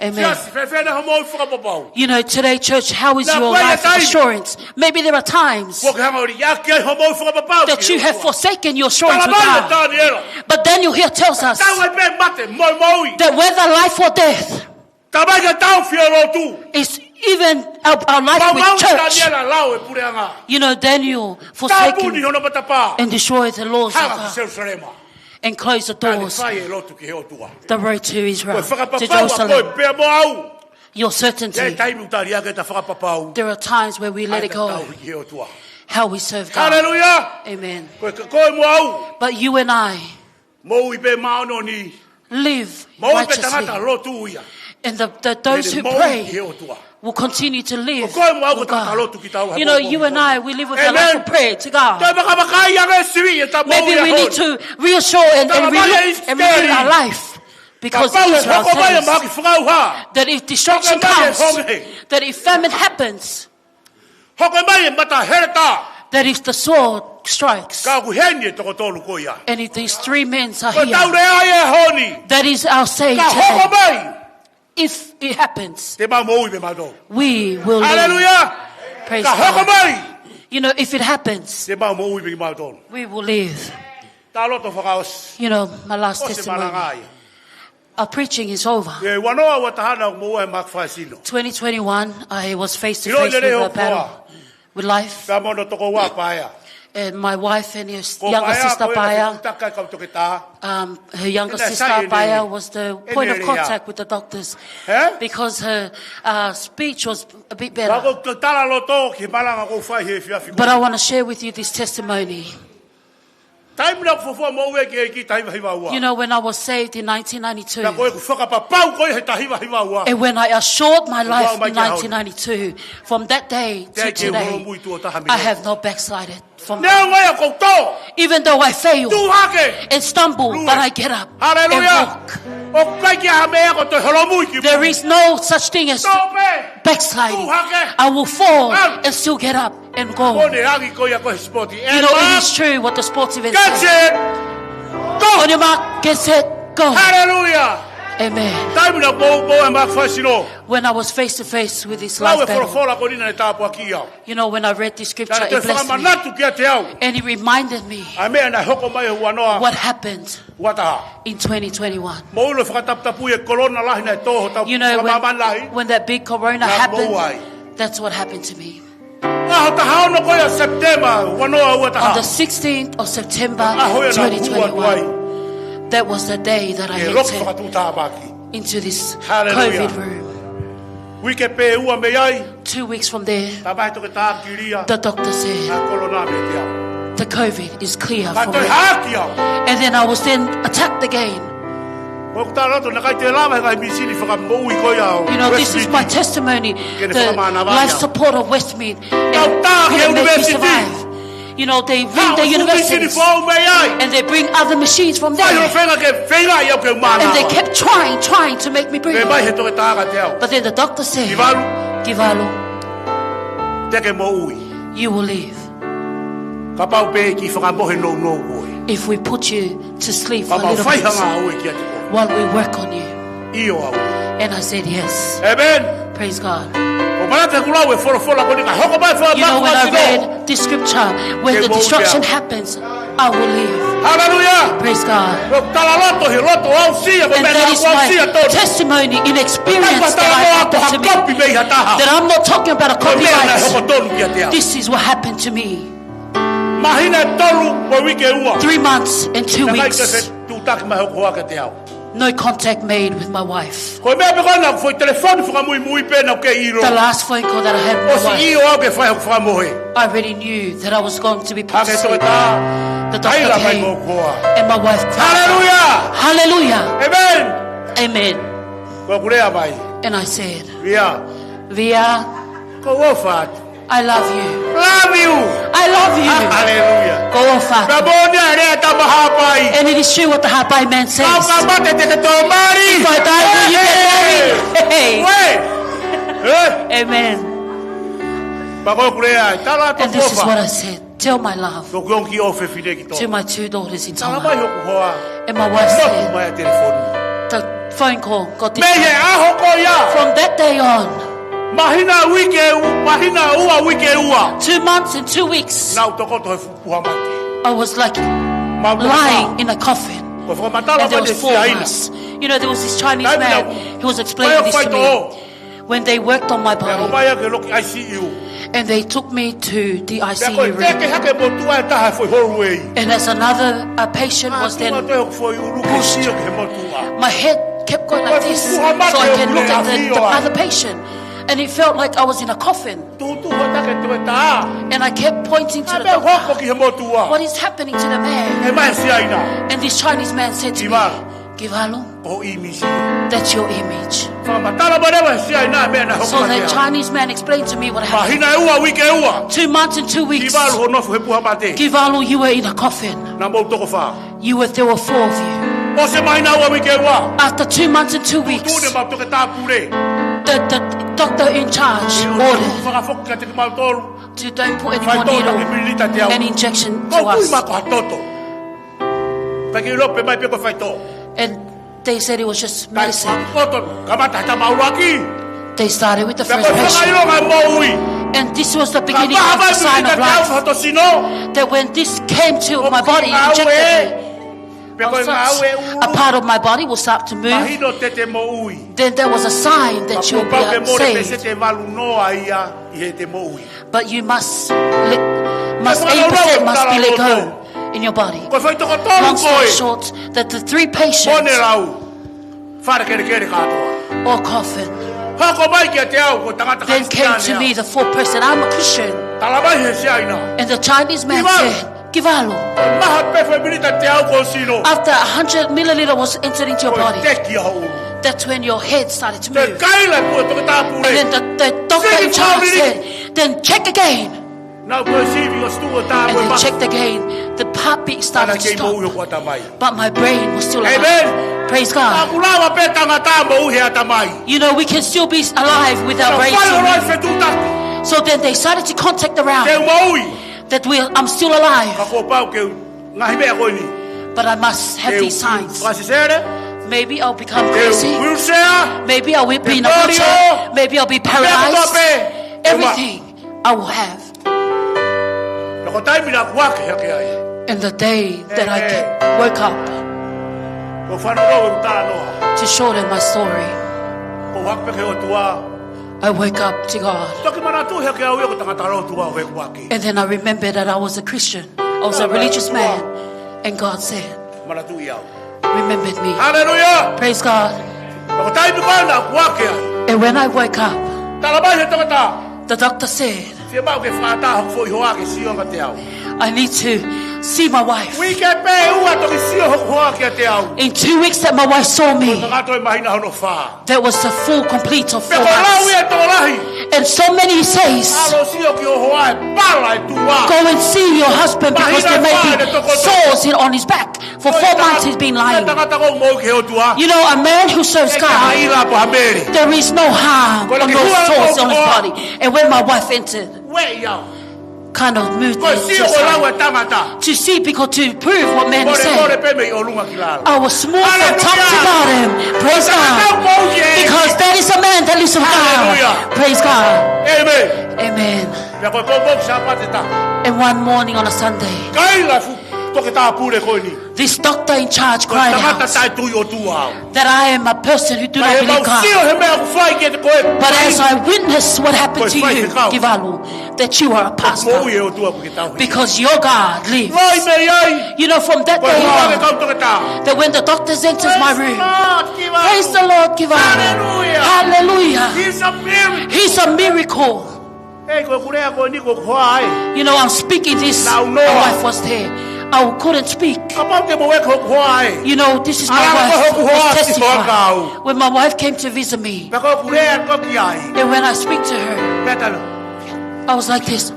Amen. Siasi, fēfē hoʻo moʻui fakapapau? You know, today, church, how is your life assurance? Naʻa ʻi ai e taimi. Maybe there are times Kuo ke hanga ʻo liʻaki ai hoʻo moʻui fakapapau ki he ʻOtua. That you have forsaken your assurance with God. Tala mai ʻe Taniela. But Daniel here tells us Tau ai pē mate mo e moʻui. That whether life or death, Tau ai pē ke tau fie lotu. Is even our, our life with church. Maumau ʻe Taniela lao e puleʻanga. You know, Daniel forsaken Tāpuni hono matapā. And destroy the laws of God. Hala ki Selusalema. And close the doors. Ka ne fai e lotu ki he ʻOtua. The road to Israel, to Jerusalem. Ko e fakapapau ʻa koe pea mo au. Your certainty. ʻI ai e taimi ʻoku tali ʻaki ʻeta fakapapau. There are times where we let it go. ʻA ʻeta tauhi ki he ʻOtua. How we serve God. Haleluia. Amen. Ko e, ko koe mo au. But you and I Moʻui pē māʻoniʻoni. Live righteously. Moʻui pē tangata lotu ia. And the, the, those who pray will continue to live with God. Mei he moʻui ki he ʻOtua. Ko koe mo au ko e tangata lotu kitaua he moʻui. You know, you and I, we live with a life of prayer to God. Amen. Toe vakavakaiʻi ange sivi ʻeta moʻui he ʻaho ni. Maybe we need to reassure and, and relook and renew our life. Tala mai ʻe ʻIsileli. Because Israel says Kapau ʻe hoko mai e mahaki fakaʻauha. That if destruction comes, Hoko mai e honge. That if famine happens, Hoko mai e mata heletā. That if the sword strikes, Ka ʻoku ʻi heni e toko tolu ko ia. And if these three men are here, Ko ʻetau lea ia he ʻaho ni. That is our saying today. Ka hoko mai. If it happens, Te mau moʻui pē mautolu. We will live. Haleluia. Praise God. Ka hoko mai. You know, if it happens, Te mau moʻui pē kimautolu. We will live. Talaloto fakaʻosi. You know, my last Ko se testimony. Malanga ia. Our preaching is over. ʻI he ua noa ua taha naʻá ku moʻua he mahaki fakasino. Twenty twenty-one, I was face to face with a battle with life. Pea mo hono tokoua Paea. And my wife and his younger sister Paea. Ko Paea ko e fetutaka e kau toketā. Um, her younger sister Paea was the point of contact with the doctors. He? Because her, uh, speech was a bit better. Ka ko e talaloto ki he malanga ʻoku ou fai he efiafi ko eni. But I wanna share with you this testimony. Taimi naʻá ku fuofua moʻui ki he ʻEiki taha hiva hiva ua. You know, when I was saved in nineteen ninety-two, Pea ko ʻeku fakapapau ko ia he taha hiva hiva ua. And when I assured my life in nineteen ninety-two, from that day to today, I have not backslided from that. Neongo ia ʻoku ou tō. Even though I fail and stumble, but I get up and walk. There is no such thing as backsliding. I will fall and still get up and go. You know, it is true what the sports event says. On your mark, get set, go. Amen. Taimi naʻá ku moʻua he mahaki fakasino. When I was face to face with this life battle, Lau e folofola ko eni naʻe tāpuakiʻi au. You know, when I read this scripture, it blessed me. Naʻá ne toe fakamanatu kiate au. And it reminded me ʻa e meʻa naʻe hoko mai he ua noa what happened ua taha. In twenty twenty-one. Mou ʻilo e fakataputapui e kolona lahi naʻe tō hotau fakamāmani lahi. You know, when, when that big corona happened, that's what happened to me. ʻAho taha ono ko ia September ua noa ua taha. On the sixteenth of September twenty twenty-one, that was the day that I entered into this COVID room. Uike pē ua mei ai. Two weeks from there, the doctor said, the COVID is clear for me. And then I was then attacked again. You know, this is my testimony, the life support of Westmead. And couldn't make me survive. You know, they bring the universities, and they bring other machines from there. And they kept trying, trying to make me breathe. But then the doctor said, Kivalu, you will live. Kapau pē ʻe fakamohe nounou koe. If we put you to sleep for a little bit while we work on you. ʻIo au. And I said, yes. Amen. Praise God. ʻOku ou manatu he kuo lau e folofola ko eni ka hoko mai e fakapapau. You know, when I read this scripture, when the destruction happens, I will live. Hallelujah. Praise God. Ko e talaloto he loto aʻusia, ko e meʻa naʻá ku aʻusia tonu. And that is my testimony in experience that I happened to me. That I'm not talking about a copy life. This is what happened to me. Māhina ʻe tolu mo e uike ʻe ua. Three months and two weeks. Naʻe ʻikai ke fetuʻutaki mai hoku hoa kiate au. No contact made with my wife. Ko e meʻa pē ko ena, foʻi telefoni fakamuimui pē naʻá ku kei ʻilo. The last phone call that I had with my wife, ʻOsi ʻilo au ke fai hoku fakamohe. I already knew that I was going to be put to sleep. The doctor came, and my wife cried. Hallelujah. Hallelujah. Amen. Amen. Ko ʻeku lea mai. And I said, Via. Via. ʻOku ou ʻofa atu. I love you. Love you. I love you. Hallelujah. ʻOku ou ʻofa atu. Pea moʻoni ʻa e lea ʻa e tama Haʻapai. And it is true what the Haʻapai man says. Kapau te ke toe mali. If I die, will you get married? Hey. Amen. Pea ko ʻeku lea, tala atu ʻeku ʻofa. And this is what I said. Tell my love to my two daughters in Tonga. Tala mai hoku hoa. And my wife said, the phone call got disconnected. Mei he ʻaho ko ia. From that day on, māhina uike ʻe u-, māhina ʻe ua uike ʻe ua. Two months and two weeks. Naʻá ku tokoto he puha mate. I was like lying in a coffin. And there was four of us. You know, there was this Chinese man who was explaining this to me. When they worked on my body, and they took me to the I C U room. And as another, uh, patient was then pushed, my head kept going like this, so I can look at the, the other patient. And it felt like I was in a coffin. And I kept pointing to the doctor, what is happening to the man? And this Chinese man said to me, Kivalu, that's your image. So the Chinese man explained to me what happened. Two months and two weeks, Kivalu, you were in a coffin. You were, there were four of you. After two months and two weeks, the, the doctor in charge ordered to don't put any more needle, an injection to us. And they said it was just medicine. They started with the first patient. And this was the beginning of the sign of life. Ka maha mai mita te au hoto sino. That when this came to my body, it rejected me. Pe ko e ngāue ʻulu. A part of my body will start to move. Mahino te te moʻui. Then there was a sign that you'll be saved. Ka kuo pau ke mole pēseti ʻe valu noa ia ʻi heʻete moʻui. But you must let, must eight percent must be let go in your body. Ko e foʻi toko tolu ko ē. Long story short, that the three patients Mone lau. Fale kelekele kātoa. Or coffin. Hoko mai kiate au ko e tangata Kalisitiane au. Then came to me the fourth person, "I'm a Christian." Tala mai he Siaina. And the Chinese man said, "Kivalu." Kivalu. Maha pē foʻi mililita te au hoʻo sino. After a hundred milliliter was entered into your body, ko e teki ia hoʻo ʻulu. That's when your head started to move. Te kaila pē ʻe he toketā pule. And then the, the doctor in charge said, "Then check again." Naʻa ku sivi ʻo situ ʻo tā. And then checked again. The heartbeat started to stop. Ka naʻe kei moʻui hoku ʻatamai. But my brain was still alive. Amen. Praise God. Ka ʻoku lava pē tangata moʻui he ʻatamai. You know, we can still be alive with our brains. Ka fai ʻo loi fetuʻutaki. So then they started to contact around. Te u moʻui. That we, I'm still alive. Ka kuo pau ke u ngaahi meʻa ko eni. But I must have these signs. Te u fakasesele. Maybe I'll become crazy. Te u wheelchair. Maybe I will be in a wheelchair. Te u polio. Maybe I'll be paralyzed. Meʻa kotoa pē. Everything I will have. Ka ko e taimi naʻa ku ake hake ai. And the day that I woke up. Ko e fānau ʻo e talanoa. To shorten my story. Ko e hake pē ki he ʻOtua. I woke up to God. Toki manatuʻi hake au ia ko e tangata lotu au he kuo ake. And then I remembered that I was a Christian. I was a religious man. And God said, Manatuʻi au. Remembered me. Hallelujah. Praise God. Ka ko e taimi ko ē naʻa ku ake ai. And when I woke up, Tala mai he tangata. The doctor said, Fiemaʻu ke fakaʻatā hoku foʻi hoa ke sio ange kiate au. I need to see my wife. Uike pē ʻe ua toki sio hoku hoa kiate au. In two weeks that my wife saw me, Ko e tangata ʻi māhina hono fā. That was the full complete of four months. Pea ko e lau ia ʻe he tokolahi. And so many says, ʻAlu ʻo sio ki ho hoa ʻe pala e tuʻa. Go and see your husband because there may be sores in, on his back. For four months he's been lying. Māhina fā ʻene toko-, tangata ko ē ʻoku moʻui ki he ʻOtua. You know, a man who serves God, ʻIkai ha ʻila pe ha mele. There is no harm on those sores on his body. Ko e lau ʻa e tangata. And when my wife entered, Ueʻi au. Kind of moved me to see. Ko e sio ko e lau ʻa e tangata. To see, because to prove what man is saying. Mole, mole pē mei ʻolunga ki lalo. I was smooth from top to bottom. Hallelujah. Praise God. Ko e tangata ʻoku moʻui ki he ʻEiki. Because that is a man that lives with God. Hallelujah. Praise God. Amen. Amen. Pea ko e pongipongi Sāpate taha. And one morning on a Sunday, Kaila fu-, toketā pule ko eni. This doctor in charge cried out, Ko e tangata taʻetui ʻOtua au. That I am a person who do not believe God. Ka ʻi heʻemau sio he meʻa ʻoku fai kiate koe. But as I witness what happened to you, Kivalu, that you are a pastor. Ko e faifekau. Ko e moʻui ʻa e ʻOtua ʻoku ke tauhi. Because your God lives. Loi mei ai. You know, from that day on, Ko e hā ke kau toketā. That when the doctors enters my room, Praise God, Kivalu. Praise the Lord, Kivalu. Hallelujah. Hallelujah. He's a miracle. He's a miracle. ʻEiki, ko e lea ko eni ki hoku hoa ē. You know, I'm speaking this. Naʻa ku noa. My wife was there. I couldn't speak. Kapau te mou ʻeke hoku hoa ē. You know, this is my wife. ʻAlu ʻo hoku hoa ʻo testify. ʻAlu ʻo hoku hoa. When my wife came to visit me, Pea ko e lea ko ē ki ai. And when I speak to her, Pea tala. I was like this.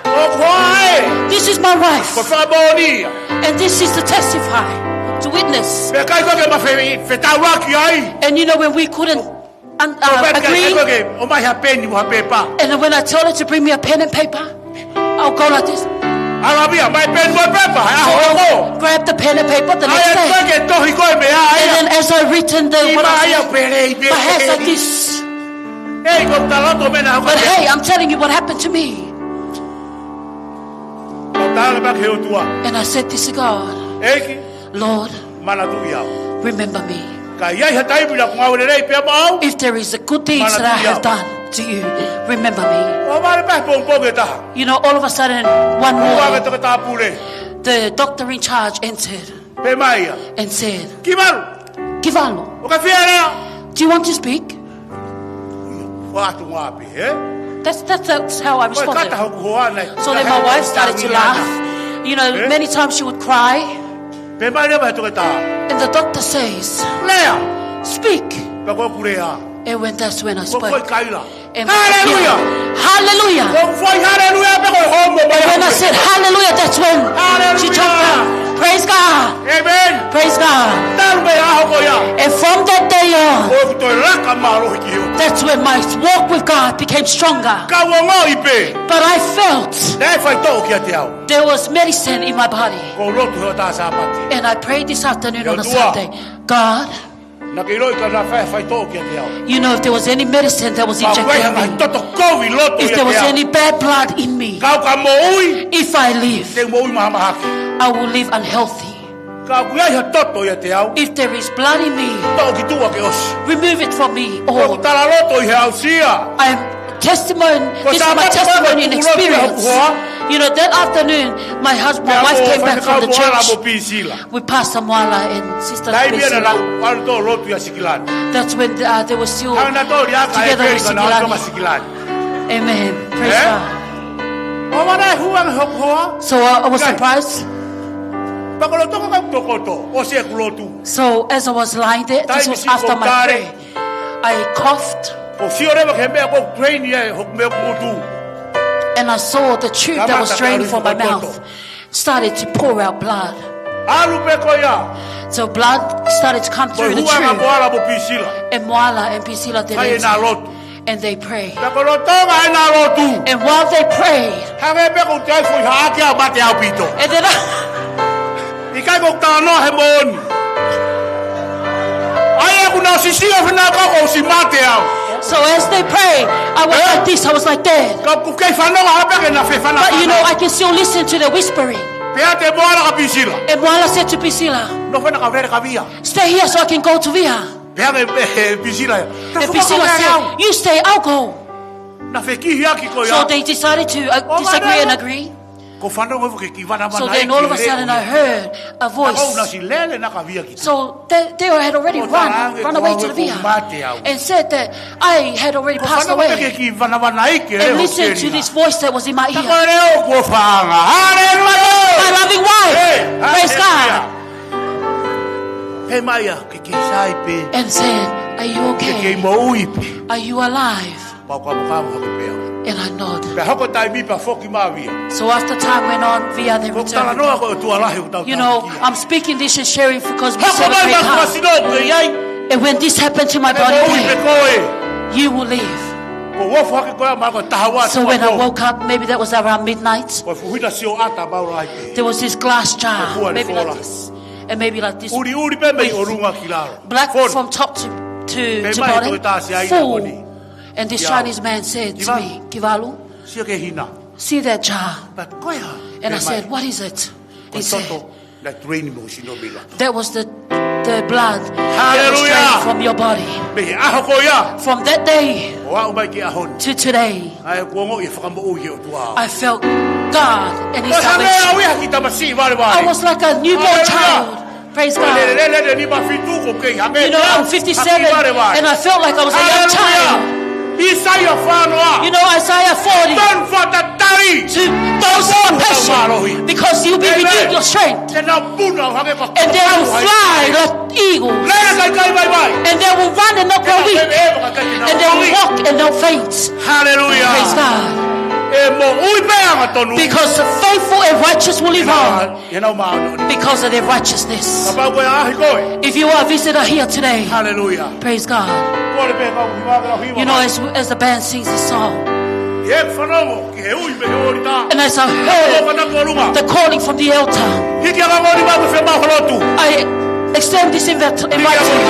Hoku hoa ē. This is my wife. Ko e fakamoʻoni ia. And this is to testify, to witness. Pea ʻikai ko e ke ma fe-, fetaulaki ai. And you know, when we couldn't and, uh, agree. Ko e pē ke, ʻomai ha peni mo ha pepa. And then when I told her to bring me a pen and paper, I'll go like this. ʻAlu ʻo ʻomai peni mo pepa, ʻa hoʻo. So I'll grab the pen and paper the next day. ʻAi atu ke tohi ko e meʻa ia. And then as I written the, what I said, my hands like this. ʻIma ia pele i pele. Hey, ko e tala atu meʻa naʻa ku. But hey, I'm telling you what happened to me. Naʻa ku tala atu ki he ʻOtua. And I said this to God. ʻEiki. Lord, Manatuʻi au. Remember me. Ka ʻi ai ha taimi naʻa ku ngāue lelei pea maʻau. If there is a good deeds that I have done to you, Manatuʻi au. Remember me. ʻO vale pē pongipongi ʻe taha. You know, all of a sudden, one morning, Kuo ʻave toketā pule. The doctor in charge entered Pea mai ia. And said, Kivalu. Kivalu. ʻOku ke fie lea? Do you want to speak? Fatu ngapi, eh? That's, that's, that's how I responded. Ko e kata hoku hoa naʻe. So then my wife started to laugh. You know, many times she would cry. Pea mai leva he toketā. And the doctor says, Lea. Speak. Pea ko ʻeku lea. And when, that's when I spoke. Ko e kaila. And hallelujah. Hallelujah. Ko e fai hallelujah pea ko e homo mai. And when I said hallelujah, that's when she jumped up. Hallelujah. Praise God. Amen. Praise God. Talu mei he ʻaho ko ia. And from that day on, ʻOku toe laka mālohi ki he ʻOtua. That's when my walk with God became stronger. Ka u ongoʻi pē. But I felt Naʻe faitoʻo kiate au. There was medicine in my body. Ko e lotu he ʻotu Sāpate. And I prayed this afternoon on a Sunday. ʻOtua. God, Naʻá ke ʻiloʻi ka naʻe fai ha faitoʻo kiate au. You know, if there was any medicine that was injected in me, ka ʻoku ʻi ai ha ngaahi toto kovi loto ʻiate au, if there was any bad blood in me, ka u ka moʻui, if I live, te u moʻui mahamahaki. I will live unhealthy. Ka ʻoku ʻi ai ha toto ʻiate au, if there is blood in me, toʻo ki tuʻa ke ʻosi. Remove it from me. Or ʻoku tala loto ʻi he aʻusia. I am testimony, this is my testimony and experience. Ko e Sāpate ko ē naʻá ku lotu he houalotu. You know, that afternoon, my husband, my wife came back from the church. Pea mo faifekau Moala mo Pisila. We passed some moala and Sister Priscilla. Taimi ia naʻa nau ʻalu ʻo lotu ʻia Sikilani. That's when, uh, they were still together with Sikilani. Hangē naʻa tau lia ka e peli ka nau ʻalu ʻo Sikilani. Amen. Praise God. Eh? ʻO vale hua hoku hoa. So, uh, I was surprised. Pea ko e lotu ko ē naʻá ku tokoto, ʻosi ʻeku lotu. So, as I was lying there, this was after my prayer. Taimi siʻi ʻoku ou tale. I coughed. Ko e sio leva ki he meʻa ko ē ʻoku drain ia ʻe hoku meʻa ʻoku tuʻu. And I saw the tube that was draining from my mouth. Kamata ke ʻalu hifo ki loto. Started to pour out blood. ʻAlu pē ko ia. So blood started to come through the tube. Ko e huʻanga Moala mo Pisila. And Moala and Priscilla, they left. Fai ʻena lotu. And they prayed. Pea ko e lolotonga ʻena lotu. And while they prayed, hangē pē ko e ʻikai fuʻu haʻaki ʻa mate ʻaupito. And then ʻIkai ko e talanoa he moʻoni. ʻA ia ʻoku nau sisila fenākau kuo ʻosi mate au. So as they pray, I was like this, I was like that. Ka ʻoku kei fanongo au pē ki heʻena fefanafana. But you know, I can still listen to the whispering. Pehē atu ʻe Moala kia Pisila. And Moala said to Priscilla, "Nofo hena ka u lele kia Via. Stay here so I can go to Via." Pehē ange ʻe Pisila, "Nofo hena ka u lele au." And Priscilla said, "You stay, I'll go." Naʻe fekihiʻaki ko ia. So they decided to, uh, disagree and agree. Ko e fanongo hifo ki he kiʻi vanavana ʻi he lele. So then all of a sudden I heard a voice. Ka ʻoku nau ʻosi lele hena kia Via ki tuʻa. So they, they had already run, run away to the Via. Ko e talaange ʻe Moala ʻoku ou mate au. And said that I had already passed away. Ko e fanongo ki he kiʻi vanavana ʻi he lele ʻo Selina. And listen to this voice that was in my ear. Ka ko e leʻo ʻoku ou fānga. Haleluia! My loving wife. Hey, praise God. Haleluia. Pehē mai ia, ke ke sai pē? And said, "Are you okay? Ke ke moʻui pē?" Are you alive? Pea u kamokamo hake pē au. And I nod. Pea hoko e taimi pea foki mai ʻa Via. So after time went on, Via then returned. Ko e talanoa ko e ʻOtua lahi ʻoku tau tauhi ia. You know, I'm speaking this and sharing because we serve a great God. Hoko mai ʻa e makasino ʻoku ke ʻi ai. And when this happened to my body pain, ke moʻui pē koe. You will live. Ko e ofo hake ko ia mahalo ko e taha ua. So when I woke up, maybe that was around midnight. Ko e fuʻu hina sioʻata maʻu lahi pē. There was this glass jar, maybe like this, and maybe like this. Ko e fua ʻe fola. ʻUliʻuli pē mei ʻolunga ki lalo. Black from top to, to, to bottom, full. Pehē mai ʻe he tokotaha Siaina ko eni. And this Chinese man said to me, "Kivalu, sio ki he hina." See that jar. Pea ko e hā? And I said, "What is it?" He said, "Ko e toto naʻe drain mei ho sino mei loto." That was the, the blood that was drained from your body. Haleluia! Mei he ʻaho ko ia. From that day to today, ʻo aʻu mai ki he ʻaho ni. ʻA ia kuo ongoʻi e fakamoʻui ʻa e ʻOtua. I felt God and His salvation. Ko e hangē au ia ha kiʻi tamasiʻi valevale. I was like a newborn child. Haleluia! Praise God. Lele, lele, lele, nima fitu, ko e kei hangē au ha kiʻi valevale. You know, I'm fifty-seven, and I felt like I was a young child. Haleluia! ʻAisea fā noa. You know, Isaiah forty. Tonu fakatatali. To those who are patient, because you'll be renewed your strength. Amen. Te nau puna ʻo hangē ko e kau hai. And they will fly like eagles. Lele kae ʻikai vaivai. And they will run and not grow weak. Te nau veve ʻo ka ʻikai te nau ʻomi. And they will walk and not faint. Haleluia. Praise God. ʻE moʻui pē angatonu. Because the faithful and righteous will live on. ʻI heʻenau māʻoniʻoni. Because of their righteousness. Kapau ko e ʻaʻahi koe. If you are a visitor here today, haleluia, praise God. Kole pē kau hiva ke lau hiva. You know, as, as the band sings this song, ʻi heʻeku fanongo ki he ui mei he ʻōlita. And as I heard the calling from the altar, hiki ange ho nima ke fai ha lotu. I extend this invite, invite to you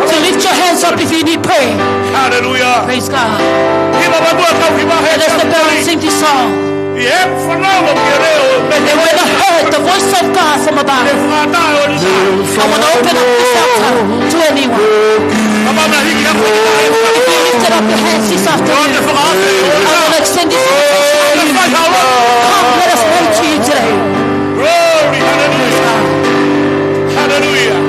to lift your hands up if you need prayer. Haleluia. Praise God. Hiva matua kau hiva he. And as the band sing this song, ʻi heʻeku fanongo ki he leʻo mei he ʻōlita. And when I heard the voice of God from above, I wanna open up this altar to anyone. Kapau naʻe hiki hake ho nima. If you lifted up your hands this afternoon, I wanna extend this invitation to you. Come, let us pray to you today. Glory, hallelujah. Hallelujah.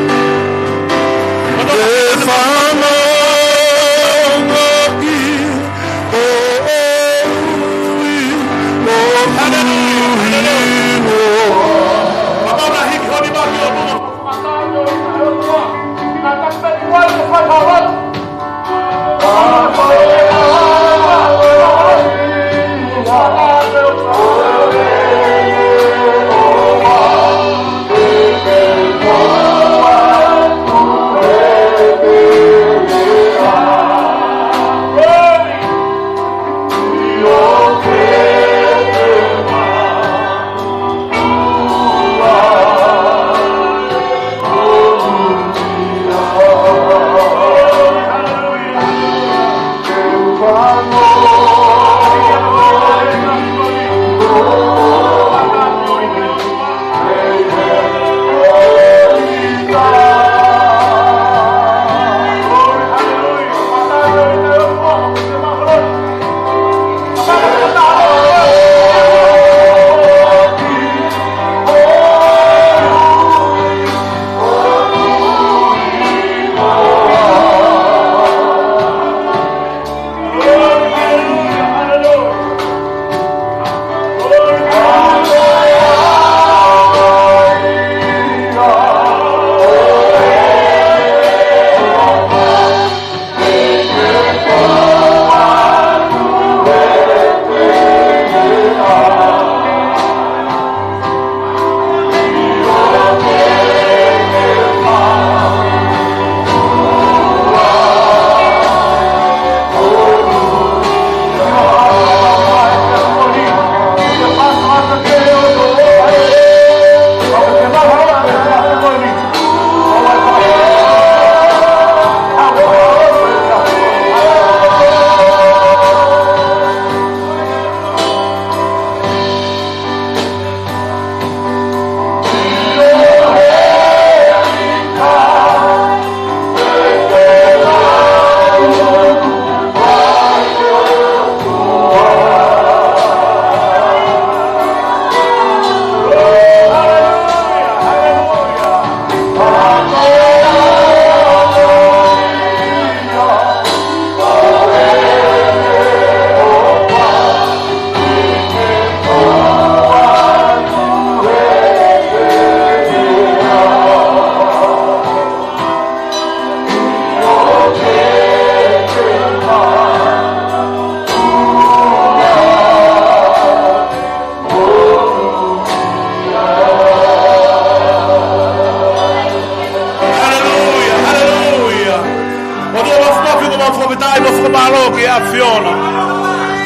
Mālō ki he ʻAfiona.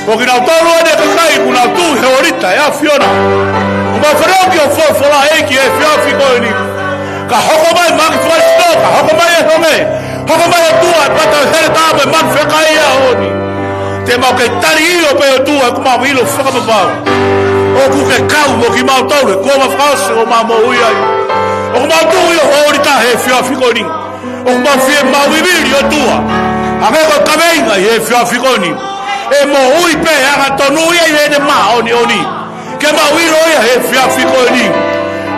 Ko kinautolu ʻa e kakai kuo nau tuʻu he ʻōlita ʻi he ʻAfiona. ʻOku mau faleʻi ʻa e folofola ʻEiki he efiafi ko eni. Ka hoko mai ʻa e mahaki fakasino, ka hoko mai ʻa e honge. Hoko mai ʻOtua ʻa e pata heletā mo e manu fekai ʻaho ni. Te mau kei tali ʻio pē ʻOtua ʻoku mau ʻilo fakapapau ʻoku ke kau mo kimautolu he kuonga fakaʻosi ʻo ʻemau moʻui ai. ʻOku mau tuʻu ʻi ho ʻōlita he efiafi ko eni. ʻOku mau fiemaʻu vivili ʻOtua. Hangē ko e kaveinga ʻi he efiafi ko eni. ʻE moʻui pē angatonu ia ʻi heʻene māʻoniʻoni. Ke mau ʻilo ia he efiafi ko eni.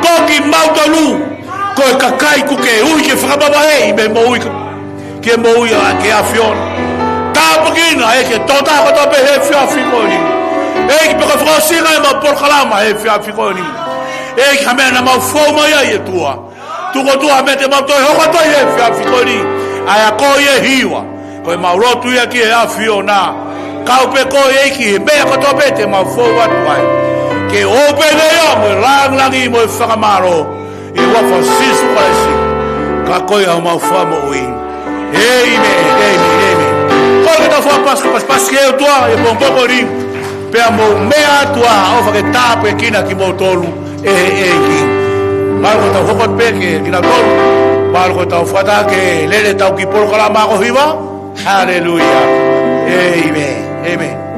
Ko kimautolu, ko e kakai ʻoku ke ui ke fakapapauʻi mei he moʻui ka-, ke moʻui ʻa e ʻAfiona. Tāpuekina ʻEiki e tokotaha kotoa pē he efiafi ko eni. ʻEiki pe ko e fakaʻosinga ʻemau polokalama he efiafi ko eni. ʻEiki ha meʻa naʻa mau fou mai ai ʻOtua. Tuku ʻOtua ha meʻa te mau toe hoko atu ai he efiafi ko eni. ʻA ia ko ia hiva. Ko ʻemau lotu ia ki he ʻAfiona. Kau pē koe ʻEiki he meʻa kotoa pē te mau fou atu ai. Ke ʻope nei ʻa mo e langilangi mo e fakamālō. ʻI he huafa ʻo Sīsū Kalaisi. Ka ko ia ʻemau Fakamoʻui. ʻĒmeni, ʻēmeni, ʻēmeni. Ko e ke tau fakapasi, pasipasi ki he ʻOtua, ʻi he pongipongi ni. Pea mou meʻa atu ā, ʻofa ke tāpuekina kimoutolu ʻe he ʻEiki. Mālō ko ʻetau hoko pē ke kinautolu. Mālō ko ʻetau fakataha ke lele ʻetau kiʻi polokalama ʻaho hiva. Haleluia. ʻĒmeni, ʻēmeni.